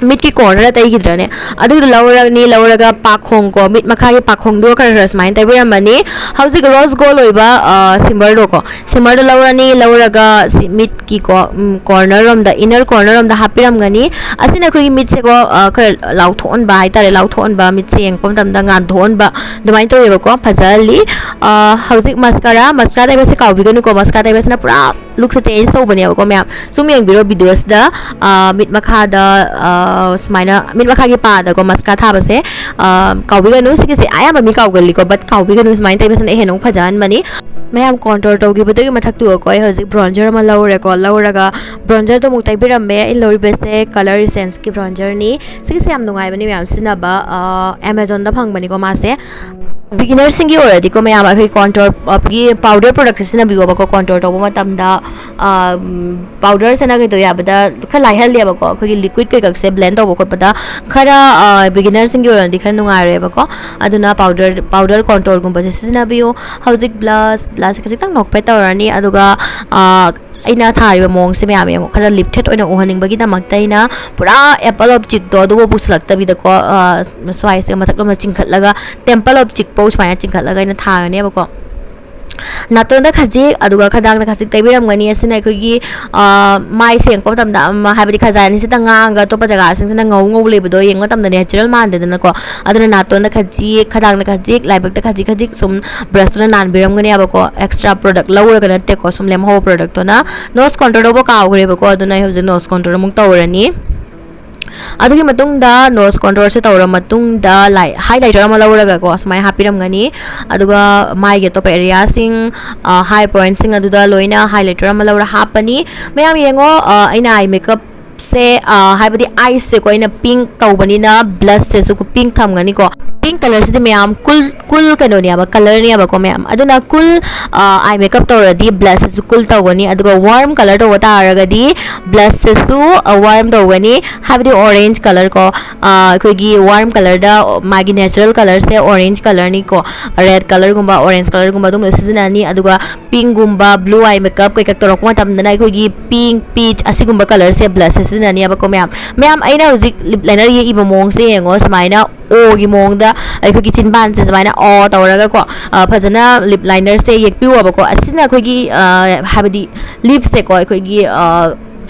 ꯃꯤꯠꯀꯤ ꯀꯣꯔꯅꯔ ꯇꯩꯈꯤꯗ꯭ꯔꯅꯦ? ꯑꯗꯨꯗꯣ ꯂꯧꯔꯅꯤ, ꯂꯧꯔꯒ ꯄꯥꯈꯣꯡꯀꯣ, ꯃꯤꯠ ꯃꯈꯥꯒꯤ ꯄꯥꯈꯣꯡꯗꯣ ꯈꯔ ꯈꯔ ꯁꯨꯃꯥꯏꯅ ꯇꯩꯕꯤꯔꯝꯃꯅꯤ꯫ ꯍꯧꯖꯤꯛ ꯔꯣꯁ ꯒꯣꯜ ꯑꯣꯏꯕ, ꯑ, ꯁꯤꯃꯔꯗꯣꯀꯣ, ꯁꯤꯃꯔꯗꯣ ꯂꯧꯔꯅꯤ, ꯂꯧꯔꯒ ꯁꯤ ꯃꯤꯠꯀꯤꯀꯣ, ꯎꯝ, ꯀꯣꯔꯅꯔ ꯔꯣꯝꯗ, ꯏꯅꯔ ꯀꯣꯔꯅꯔ ꯔꯣꯝꯗ ꯍꯥꯞꯄꯤꯔꯝꯒꯅꯤ꯫ ꯑꯁꯤꯅ ꯑꯩꯈꯣꯏꯒꯤ ꯃꯤꯠꯁꯦꯀꯣ, ꯑ, ꯈꯔ ꯂꯥꯎꯊꯣꯛꯍꯟꯕ ꯍꯥꯏꯇꯥꯔꯦ, ꯂꯥꯎꯊꯣꯛꯍꯟꯕ, ꯃꯤꯠꯁꯦ ꯌꯦꯡꯉꯛꯄ ꯃꯇꯝꯗ ꯉꯥꯟꯊꯣꯛꯍꯟꯕ, ꯑꯗꯨꯃꯥꯏꯅ ꯇꯧꯋꯦꯕꯀꯣ, ꯐꯖꯍꯜꯂꯤ꯫ ꯑ, ꯍꯧꯖꯤꯛ ꯃꯁꯀꯥꯔꯥ, ꯃꯁꯀꯥꯔꯥ ꯇꯩꯕꯁꯦ ꯀꯥꯎꯕꯤꯒꯅꯨꯀꯣ, ꯃꯁꯀꯥꯔꯥ ꯇꯩꯕꯁꯤꯅ ꯄꯨꯔꯥ ꯂꯨꯛꯁꯦ ꯆꯦꯟꯖ ꯇꯧꯕꯅꯦꯕꯀꯣ ꯃꯌꯥꯝ꯫ ꯁꯨꯝ ꯌꯦꯡꯕꯤꯔꯣ ꯚꯤꯗꯤꯑꯣꯁꯤꯗ, ꯑ, ꯃꯤꯠ ꯃꯈꯥꯗ, ꯑ, ꯁꯨꯃꯥꯏꯅ ꯃꯤꯠ ꯃꯈꯥꯒꯤ ꯄꯥꯗꯀꯣ ꯃꯁꯀꯥꯔꯥ ꯊꯥꯕꯁꯦ, ꯑ, ꯀꯥꯎꯕꯤꯒꯅꯨ꯫ ꯁꯤꯒꯤꯁꯦ ꯑꯌꯥꯝꯕ ꯃꯤ ꯀꯥꯎꯒꯜꯂꯤꯀꯣ, but ꯀꯥꯎꯕꯤꯒꯅꯨ, ꯁꯨꯃꯥꯏꯅ ꯇꯩꯕꯁꯤꯅ ꯍꯦꯟꯅ ꯑꯃꯨꯛ ꯐꯖꯍꯟꯕꯅꯤ꯫ ꯃꯌꯥꯝ ꯀꯣꯟꯇꯣꯔ ꯇꯧꯈꯤꯕꯗꯨꯒꯤ ꯃꯊꯛꯇꯨꯒꯀꯣ ꯑꯩ ꯍꯧꯖꯤꯛ ꯕ꯭ꯔꯣꯟꯖꯔ ꯑꯃ ꯂꯧꯔꯦꯀꯣ, ꯂꯧꯔꯒ ꯕ꯭ꯔꯣꯟꯖꯔꯗꯣ ꯑꯃꯨꯛ ꯇꯩꯕꯤꯔꯝꯃꯦ꯫ ꯑꯩꯅ ꯂꯧꯔꯤꯕꯁꯦ ꯀꯂꯔ ꯏꯁꯦꯟꯁꯀꯤ ꯕ꯭ꯔꯣꯟꯖꯔꯅꯤ꯫ ꯁꯤꯒꯤꯁꯦ ꯌꯥꯝ ꯅꯨꯡꯉꯥꯏꯕꯅꯤ ꯃꯌꯥꯝ ꯁꯤꯖꯤꯟꯅꯕ, ꯑ, ꯑꯦꯃꯥꯖꯣꯟꯗ ꯐꯪꯕꯅꯤꯀꯣ ꯃꯥꯁꯦ꯫ ꯕꯤꯒꯤꯅꯔꯁꯤꯡꯒꯤ ꯑꯣꯏꯔꯗꯤꯀꯣ ꯃꯌꯥꯝ, ꯑꯩꯈꯣꯏ ꯀꯣꯟꯇꯣꯔ, ꯑ, ꯒꯤ ꯄꯥꯎꯗꯔ ꯄ꯭ꯔꯣꯗꯛꯁꯦ ꯁꯤꯖꯤꯟꯅꯕꯤꯌꯣꯕꯀꯣ, ꯀꯣꯟꯇꯣꯔ ꯇꯧꯕ ꯃꯇꯝꯗ, ꯑ, ꯎꯝ, ꯄꯥꯎꯗꯔꯁꯤꯅ ꯀꯩꯗꯧꯋꯦ ꯍꯥꯏꯕꯗ ꯈꯔ ꯂꯥꯏꯍꯜꯂꯦꯕꯀꯣ, ꯑꯩꯈꯣꯏꯒꯤ ꯂꯤꯀ꯭ꯋꯤꯠ ꯀꯩꯀꯛꯁꯦ ꯕ꯭ꯂꯦꯟ ꯇꯧꯕ ꯈꯣꯠꯄꯗ ꯈꯔ, ꯑ, ꯕꯤꯒꯤꯅꯔꯁꯤꯡꯒꯤ ꯑꯣꯏꯅꯗꯤ ꯈꯔ ꯅꯨꯡꯉꯥꯏꯔꯣꯏꯕꯀꯣ꯫ ꯑꯗꯨꯅ ꯄꯥꯎꯗꯔ, ꯄꯥꯎꯗꯔ ꯀꯣꯟꯇꯣꯔꯒꯨꯝꯕꯁꯦ ꯁꯤꯖꯤꯟꯅꯕꯤꯌꯨ꯫ ꯍꯧꯖꯤꯛ ꯕ꯭ꯂꯁ, ꯕ꯭ꯂꯁꯁꯦ ꯈꯖꯤꯛꯇꯪ ꯅꯣꯛꯐꯦꯠ ꯇꯧꯔꯅꯤ, ꯑꯗꯨꯒ, ꯑ, ꯑꯩꯅ ꯊꯥꯔꯤꯕ ꯃꯑꯣꯡꯁꯦ ꯃꯌꯥꯝ ꯌꯦꯡꯉꯣ, ꯈꯔ ꯂꯤꯐꯇꯦꯠ ꯑꯣꯏꯅ ꯎꯍꯟꯅꯤꯡꯕꯒꯤꯗꯃꯛꯇ ꯑꯩꯅ ꯄꯨꯔꯥ ꯑꯦꯄꯜ ꯑꯣꯐ ꯆꯤꯛꯇꯣ ꯑꯗꯨꯕꯨ ꯄꯨꯁꯤꯜꯂꯛꯇꯕꯤꯗꯀꯣ, ꯑ, ꯁ꯭ꯋꯥꯏꯁꯦ ꯃꯊꯛꯂꯣꯝꯗ ꯆꯤꯡꯈꯠꯂꯒ, ꯇꯦꯝꯄꯜ ꯑꯣꯐ ꯆꯤꯛ ꯐꯧ ꯁꯨꯃꯥꯏꯅ ꯆꯤꯡꯈꯠꯂꯒ ꯑꯩꯅ ꯊꯥꯒꯅꯦꯕꯀꯣ꯫ ꯅꯥꯇꯣꯟꯗ ꯈꯖꯤꯛ, ꯑꯗꯨꯒ ꯈꯗꯥꯡꯗ ꯈꯖꯤꯛ ꯇꯩꯕꯤꯔꯝꯒꯅꯤ꯫ ꯑꯁꯤꯅ ꯑꯩꯈꯣꯏꯒꯤ, ꯑ, ꯃꯥꯏ ꯁꯦꯡꯉꯛꯄ ꯃꯇꯝꯗ, ꯑꯃ, ꯍꯥꯏꯕꯗꯤ ꯈꯖꯥꯏ ꯑꯅꯤꯁꯤꯗ ꯉꯥꯡꯉꯒ ꯑꯇꯣꯞꯄ ꯖꯒꯥꯁꯤꯡꯁꯤꯅ ꯉꯧ ꯉꯧ ꯂꯩꯕꯗꯣ ꯌꯦꯡꯕ ꯃꯇꯝꯗ natural ꯃꯥꯟꯗꯦꯗꯅꯀꯣ꯫ ꯑꯗꯨꯅ ꯅꯥꯇꯣꯟꯗ ꯈꯖꯤꯛ, ꯈꯗꯥꯡꯗ ꯈꯖꯤꯛ, ꯂꯥꯏꯕꯛꯇ ꯈꯖꯤꯛ ꯈꯖꯤꯛ ꯁꯨꯝ brushꯇꯨꯅ ꯅꯥꯟꯕꯤꯔꯝꯒꯅꯦꯕꯀꯣ꯫ Extra product ꯂꯧꯔꯒ ꯅꯠꯇꯦꯀꯣ, ꯁꯨꯝ ꯂꯦꯝꯍꯧꯕ productꯇꯨꯅ꯫ Nose contour ꯇꯧꯕ ꯀꯥꯎꯈ꯭ꯔꯦꯕꯀꯣ, ꯑꯗꯨꯅ ꯑꯩ ꯍꯧꯖꯤꯛ nose contour ꯑꯃꯨꯛ ꯇꯧꯔꯅꯤ꯫ ꯑꯗꯨꯒꯤ ꯃꯇꯨꯡꯗ nose contourꯁꯦ ꯇꯧꯔ ꯃꯇꯨꯡꯗ ꯂꯥꯏ-, highlighter ꯑꯃ ꯂꯧꯔꯒꯀꯣ, ꯁꯨꯃꯥꯏꯅ ꯍꯥꯞꯄꯤꯔꯝꯒꯅꯤ꯫ ꯑꯗꯨꯒ ꯃꯥꯏꯒꯤ ꯑꯇꯣꯞꯄ areaꯁꯤꯡ, ꯑ, high pointꯁꯤꯡ ꯑꯗꯨꯗ ꯂꯣꯏꯅ highlighter ꯑꯃ ꯂꯧꯔ ꯍꯥꯞꯄꯅꯤ꯫ ꯃꯌꯥꯝ ꯌꯦꯡꯉꯣ, ꯑ, ꯑꯩꯅ eye makeupꯁꯦ, ꯑ, ꯍꯥꯏꯕꯗꯤ eyeꯁꯦꯀꯣ, ꯑꯩꯅ pink ꯇꯧꯕꯅꯤꯅ blushꯁꯦꯁꯨ pink ꯊꯝꯒꯅꯤꯀꯣ꯫ Pink colourꯁꯤꯗꯤ ꯃꯌꯥꯝ cool, cool ꯀꯩꯅꯣꯅꯦꯕ, colourꯅꯦꯕꯀꯣ ꯃꯌꯥꯝ꯫ ꯑꯗꯨꯅ cool, ꯑ, eye makeup ꯇꯧꯔꯗꯤ blushꯁꯤꯁꯨ cool ꯇꯧꯒꯅꯤ꯫ ꯑꯗꯨꯒ warm colour ꯇꯧꯕ ꯇꯥꯔꯒꯗꯤ blushꯁꯤꯁꯨ, ꯑ, warm ꯇꯧꯒꯅꯤ꯫ ꯍꯥꯏꯕꯗꯤ orange colour ꯀꯣ, ꯑ, ꯑꯩꯈꯣꯏꯒꯤ warm colourꯗ ꯃꯥꯒꯤ natural colourꯁꯦ orange colourꯅꯤꯀꯣ꯫ Red colourꯒꯨꯝꯕ, orange colourꯒꯨꯝꯕ ꯑꯗꯨꯝꯕ ꯁꯤꯖꯤꯟꯅꯅꯤ꯫ ꯑꯗꯨꯒ pinkꯒꯨꯝꯕ, blue eye makeup ꯀꯩꯀꯥ ꯇꯧꯔꯛꯄ ꯃꯇꯝꯗꯅ ꯑꯩꯈꯣꯏꯒꯤ pink, peach ꯑꯁꯤꯒꯨꯝꯕ colourꯁꯦ blushꯁꯦ ꯁꯤꯖꯤꯟꯅꯅꯤꯕꯀꯣ ꯃꯌꯥꯝ꯫ ꯃꯌꯥꯝ, ꯑꯩꯅ ꯍꯧꯖꯤꯛ lip liner ꯌꯦꯛꯏꯕ ꯃꯑꯣꯡꯁꯦ ꯌꯦꯡꯉꯣ, ꯁꯨꯃꯥꯏꯅ Oꯒꯤ ꯃꯑꯣꯡꯗ ꯑꯩꯈꯣꯏꯒꯤ ꯆꯤꯟꯕꯥꯟꯁꯦ ꯁꯨꯃꯥꯏꯅ O ꯇꯧꯔꯒꯀꯣ, ꯑ, ꯐꯖꯅ lip linerꯁꯦ ꯌꯦꯛꯄꯤꯌꯣꯕꯀꯣ꯫ ꯑꯁꯤꯅ ꯑꯩꯈꯣꯏꯒꯤ, ꯑ, ꯍꯥꯏꯕꯗꯤ lipꯁꯦꯀꯣ, ꯑꯩꯈꯣꯏꯒꯤ, ꯑ,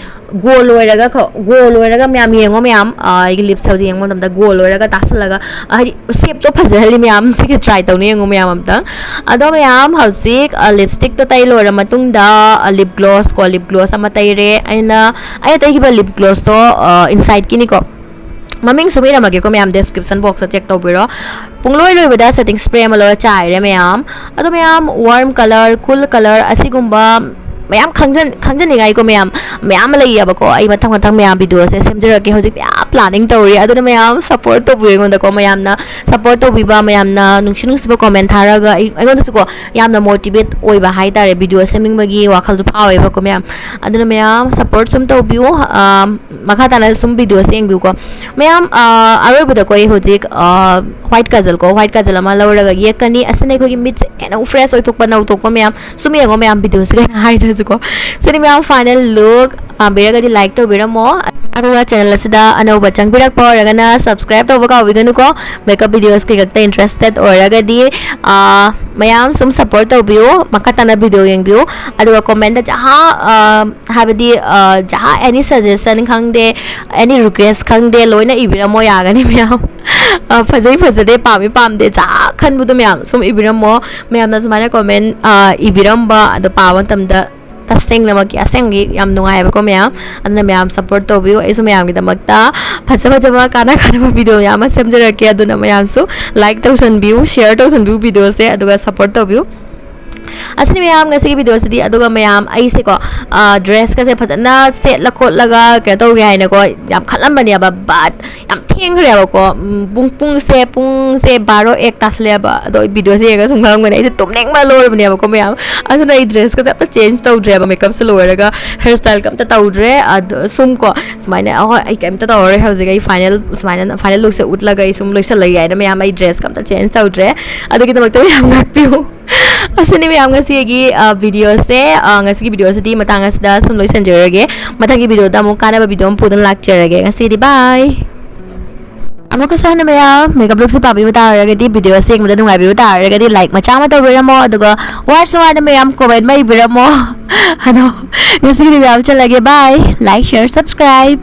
ꯒꯣꯜ ꯑꯣꯏꯔꯒ ꯈꯣ-, ꯒꯣꯜ ꯑꯣꯏꯔꯒ ꯃꯌꯥꯝ ꯌꯦꯡꯉꯣ ꯃꯌꯥꯝ, ꯑ, ꯑꯩꯒꯤ lipꯁꯦ ꯍꯧꯖꯤꯛ ꯌꯦꯡꯕ ꯃꯇꯝꯗ ꯒꯣꯜ ꯑꯣꯏꯔꯒ ꯇꯥꯁꯜꯂꯒ, ꯑ, ꯍꯥꯏꯗꯤ shapeꯇꯣ ꯐꯖꯍꯜꯂꯤ ꯃꯌꯥꯝ꯫ ꯁꯤꯒꯤ try ꯇꯧꯅꯤ ꯌꯦꯡꯉꯣ ꯃꯌꯥꯝ ꯑꯝꯇꯪ꯫ ꯑꯗꯣ ꯃꯌꯥꯝ ꯍꯧꯖꯤꯛ, ꯑ, lipstickꯇꯣ ꯇꯩ ꯂꯣꯏꯔ ꯃꯇꯨꯡꯗ, ꯑ, lip gloss ꯀꯣ, lip gloss ꯑꯃ ꯇꯩꯔꯦ꯫ ꯑꯩꯅ, ꯑꯩꯅ ꯇꯩꯈꯤꯕ lip glosstꯣ, ꯑ, Insideꯀꯤꯅꯤꯀꯣ꯫ ꯃꯃꯤꯡ ꯁꯨꯝ ꯏꯔꯝꯃꯒꯦꯀꯣ ꯃꯌꯥꯝ, description boxꯇ check ꯇꯧꯕꯤꯔꯣ꯫ ꯄꯨꯡꯂꯣꯏ ꯂꯣꯏꯕꯗ setting spray ꯑꯃ ꯂꯧꯔ ꯆꯥꯏꯔꯦ ꯃꯌꯥꯝ꯫ ꯑꯗꯣ ꯃꯌꯥꯝ, warm colour, cool colour ꯑꯁꯤꯒꯨꯝꯕ ꯃꯌꯥꯝ ꯈꯪꯖꯟ-, ꯈꯪꯖꯅꯤꯡꯉꯥꯏꯀꯣ ꯃꯌꯥꯝ, ꯃꯌꯥꯝ ꯑꯃ ꯂꯩꯌꯦꯕꯀꯣ꯫ ꯑꯩ ꯃꯊꯪ ꯃꯊꯪ ꯃꯌꯥꯝ videoꯁꯦ ꯁꯦꯝꯖꯔꯛꯀꯦ꯫ ꯍꯧꯖꯤꯛ ꯃꯌꯥꯝ planning ꯇꯧꯔꯤ꯫ ꯑꯗꯨꯅ ꯃꯌꯥꯝ support ꯇꯧꯕꯤꯌꯨ ꯑꯩꯉꯣꯟꯗꯀꯣ꯫ ꯃꯌꯥꯝꯅ support ꯇꯧꯕꯤꯕ, ꯃꯌꯥꯝꯅ ꯅꯨꯡꯁꯤ ꯅꯨꯡꯁꯤꯕ comment ꯊꯥꯔꯒ ꯑꯩ, ꯑꯩꯉꯣꯟꯗꯁꯨꯀꯣ ꯌꯥꯝꯅ motivate ꯑꯣꯏꯕ ꯍꯥꯏꯇꯥꯔꯦ꯫ Video ꯁꯦꯝꯅꯤꯡꯕꯒꯤ ꯋꯥꯈꯜꯗꯣ ꯐꯥꯎꯋꯦꯕꯀꯣ ꯃꯌꯥꯝ꯫ ꯑꯗꯨꯅ ꯃꯌꯥꯝ support ꯁꯨꯝ ꯇꯧꯕꯤꯌꯨ꯫ ꯑꯝ, ꯃꯈꯥ ꯇꯥꯅ ꯁꯨꯝ videoꯁꯦ ꯌꯦꯡꯕꯤꯌꯨꯀꯣ꯫ ꯃꯌꯥꯝ, ꯑ, ꯑꯔꯣꯏꯕꯗꯀꯣ ꯑꯩ ꯍꯧꯖꯤꯛ, ꯑ, white ꯀꯥꯖꯜ ꯀꯣ, white ꯀꯥꯖꯜ ꯑꯃ ꯂꯧꯔꯒ ꯌꯦꯛꯀꯅꯤ꯫ ꯑꯁꯤꯅ ꯑꯩꯈꯣꯏꯒꯤ ꯃꯤꯠꯁꯦ ꯍꯦꯟꯅ ꯑꯃꯨꯛ fresh ꯑꯣꯏꯊꯣꯛꯄ, ꯅꯧꯊꯣꯛꯄ ꯃꯌꯥꯝ꯫ ꯁꯨꯝ ꯌꯦꯡꯉꯣ ꯃꯌꯥꯝ videoꯁꯤꯒ ꯍꯥꯏꯗ꯭ꯔꯁꯨꯀꯣ꯫ ꯁꯤꯅꯤ ꯃꯌꯥꯝ final look꯫ ꯄꯥꯝꯕꯤꯔꯒꯗꯤ like ꯇꯧꯕꯤꯔꯝꯃꯣ꯫ ꯑꯗꯨꯒ ꯆꯦꯅꯦꯜ ꯑꯁꯤꯗ ꯑꯅꯧꯕ ꯆꯪꯕꯤꯔꯛꯄ ꯑꯣꯏꯔꯒꯅ subscribe ꯇꯧꯕ ꯀꯥꯎꯕꯤꯒꯅꯨꯀꯣ꯫ Makeup videos ꯀꯤ ꯈꯛꯇ interested ꯑꯣꯏꯔꯒꯗꯤ, ꯑꯥ, ꯃꯌꯥꯝ ꯁꯨꯝ support ꯇꯧꯕꯤꯌꯨ, ꯃꯈꯥ ꯇꯥꯅ video ꯌꯦꯡꯕꯤꯌꯨ꯫ ꯑꯗꯨꯒ comment ꯇ ꯖꯍꯥ, ꯑꯥ, ꯍꯥꯏꯕꯗꯤ, ꯑꯥ, ꯖꯍꯥ any suggestion ꯈꯪꯗꯦ, any request ꯈꯪꯗꯦ, ꯂꯣꯏꯅ ꯏꯕꯤꯔꯝꯃꯣ, ꯌꯥꯒꯅꯤ ꯃꯌꯥꯝ꯫ ꯑꯥ, ꯐꯖꯩ ꯐꯖꯗꯦ, ꯄꯥꯝꯃꯤ ꯄꯥꯝꯗꯦ, ꯖꯍꯥ ꯈꯟꯕꯗꯣ ꯃꯌꯥꯝ ꯁꯨꯝ ꯏꯕꯤꯔꯝꯃꯣ꯫ ꯃꯌꯥꯝꯅ ꯁꯨꯃꯥꯏꯅ comment, ꯑꯥ, ꯏꯕꯤꯔꯝꯕ ꯑꯗꯣ ꯄꯥꯕ ꯃꯇꯝꯗ ꯇꯁꯦꯡꯅꯃꯛꯀꯤ ꯑꯁꯦꯡꯒꯤ ꯌꯥꯝ ꯅꯨꯡꯉꯥꯏꯕꯀꯣ ꯃꯌꯥꯝ꯫ ꯑꯗꯨꯅ ꯃꯌꯥꯝ support ꯇꯧꯕꯤꯌꯨ, ꯑꯩꯁꯨ ꯃꯌꯥꯝꯒꯤꯗꯃꯛꯇ ꯐꯖ ꯐꯖꯕ ꯀꯥꯟꯅ ꯀꯥꯟꯅꯕ video ꯃꯌꯥꯝ ꯑꯃ ꯁꯦꯝꯖꯔꯛꯀꯦ꯫ ꯑꯗꯨꯅ ꯃꯌꯥꯝꯁꯨ like ꯇꯧꯁꯟꯕꯤꯌꯨ, share ꯇꯧꯁꯟꯕꯤꯌꯨ video ꯁꯦ, ꯑꯗꯨꯒ support ꯇꯧꯕꯤꯌꯨ꯫ ꯑꯁꯤꯅꯤ ꯃꯌꯥꯝ ꯉꯁꯤꯒꯤ video ꯁꯤꯗꯤ꯫ ꯑꯗꯨꯒ ꯃꯌꯥꯝ ꯑꯩꯁꯦꯀꯣ, ꯑꯥ, dress ꯀꯁꯦ ꯐꯖꯅ ꯁꯦꯠꯂ ꯈꯣꯠꯂꯒ ꯀꯩꯅꯣ ꯇꯧꯒꯦ ꯍꯥꯏꯅꯀꯣ ꯌꯥꯝ ꯈꯜꯂꯝꯕꯅꯦꯕ, but ꯌꯥꯝ ꯊꯦꯡꯈ꯭ꯔꯦꯕꯀꯣ꯫ ꯎꯝ, ꯄꯨꯡ, ꯄꯨꯡꯁꯦ, ꯄꯨꯡꯁꯦ ꯕꯥꯔꯣ ꯑꯦꯛ ꯇꯥꯁꯜꯂꯦꯕ꯫ ꯑꯗꯣ ꯑꯩ video ꯁꯦ ꯌꯦꯡꯉꯒ ꯁꯨꯝ ꯈꯪꯉꯝꯒꯅꯤ, ꯑꯩꯁꯦ ꯇꯨꯝꯅꯤꯡꯕ ꯂꯣꯏꯔꯕꯅꯦꯕꯀꯣ ꯃꯌꯥꯝ꯫ ꯑꯗꯨꯅ ꯑꯩ dress ꯀꯁꯦ ꯑꯝꯇ change ꯇꯧꯗ꯭ꯔꯦꯕ, makeup ꯁꯦ ꯂꯣꯏꯔꯒ hair style ꯀ ꯑꯝꯇ ꯇꯧꯗ꯭ꯔꯦ꯫ ꯑꯗꯣ ꯁꯨꯝ ꯀꯣ, ꯁꯨꯃꯥꯏꯅ, "ꯑꯍꯣꯏ, ꯑꯩ ꯀꯩꯝꯇ ꯇꯧꯔꯔꯣꯏ ꯍꯧꯖꯤꯛ, ꯑꯩ final, ꯁꯨꯃꯥꯏꯅ final look ꯁꯦ ꯎꯠꯂꯒ ꯑꯩ ꯁꯨꯝ ꯂꯣꯏꯁꯜꯂꯒꯦ" ꯍꯥꯏꯅ ꯃꯌꯥꯝ ꯑꯩ dress ꯀ ꯑꯝꯇ change ꯇꯧꯗ꯭ꯔꯦ꯫ ꯑꯗꯨꯒꯤꯗꯃꯛꯇ ꯃꯌꯥꯝ ꯉꯥꯛꯄꯤꯌꯨ꯫ ꯑꯁꯤꯅꯤ ꯃꯌꯥꯝ ꯉꯁꯤꯒꯤ, ꯑ, video ꯁꯦ꯫ ꯑ, ꯉꯁꯤꯒꯤ video ꯁꯤꯗꯤ ꯃꯇꯥꯡ ꯑꯁꯤꯗ ꯁꯨꯝ ꯂꯣꯏꯁꯤꯟꯖꯔꯒꯦ꯫ ꯃꯊꯪꯒꯤ video ꯗ ꯑꯃꯨꯛ ꯀꯥꯟꯅꯕ video ꯑꯃ ꯄꯨꯗꯨꯅ ꯂꯥꯛꯆꯔꯒꯦ꯫ ꯉꯁꯤꯗꯤ bye꯫ ꯑꯃꯨꯛꯀꯁꯨ ꯍꯟꯅ ꯃꯌꯥꯝ makeup look ꯁꯦ ꯄꯥꯝꯕꯤꯕ ꯇꯥꯔꯒꯗꯤ, video ꯑꯁꯤ ꯌꯦꯡꯕꯗ ꯅꯨꯡꯉꯥꯏꯕꯤꯕ ꯇꯥꯔꯒꯗꯤ like ꯃꯆꯥ ꯑꯃ ꯇꯧꯕꯤꯔꯝꯃꯣ, ꯑꯗꯨꯒ ꯋꯥꯔꯁꯨ ꯋꯥꯔꯅ ꯃꯌꯥꯝ comment ꯑꯃ ꯏꯕꯤꯔꯝꯃꯣ꯫ ꯑꯗꯣ ꯉꯁꯤꯒꯤꯗꯤ ꯃꯌꯥꯝ ꯆꯠꯂꯒꯦ, bye, like, share, subscribe꯫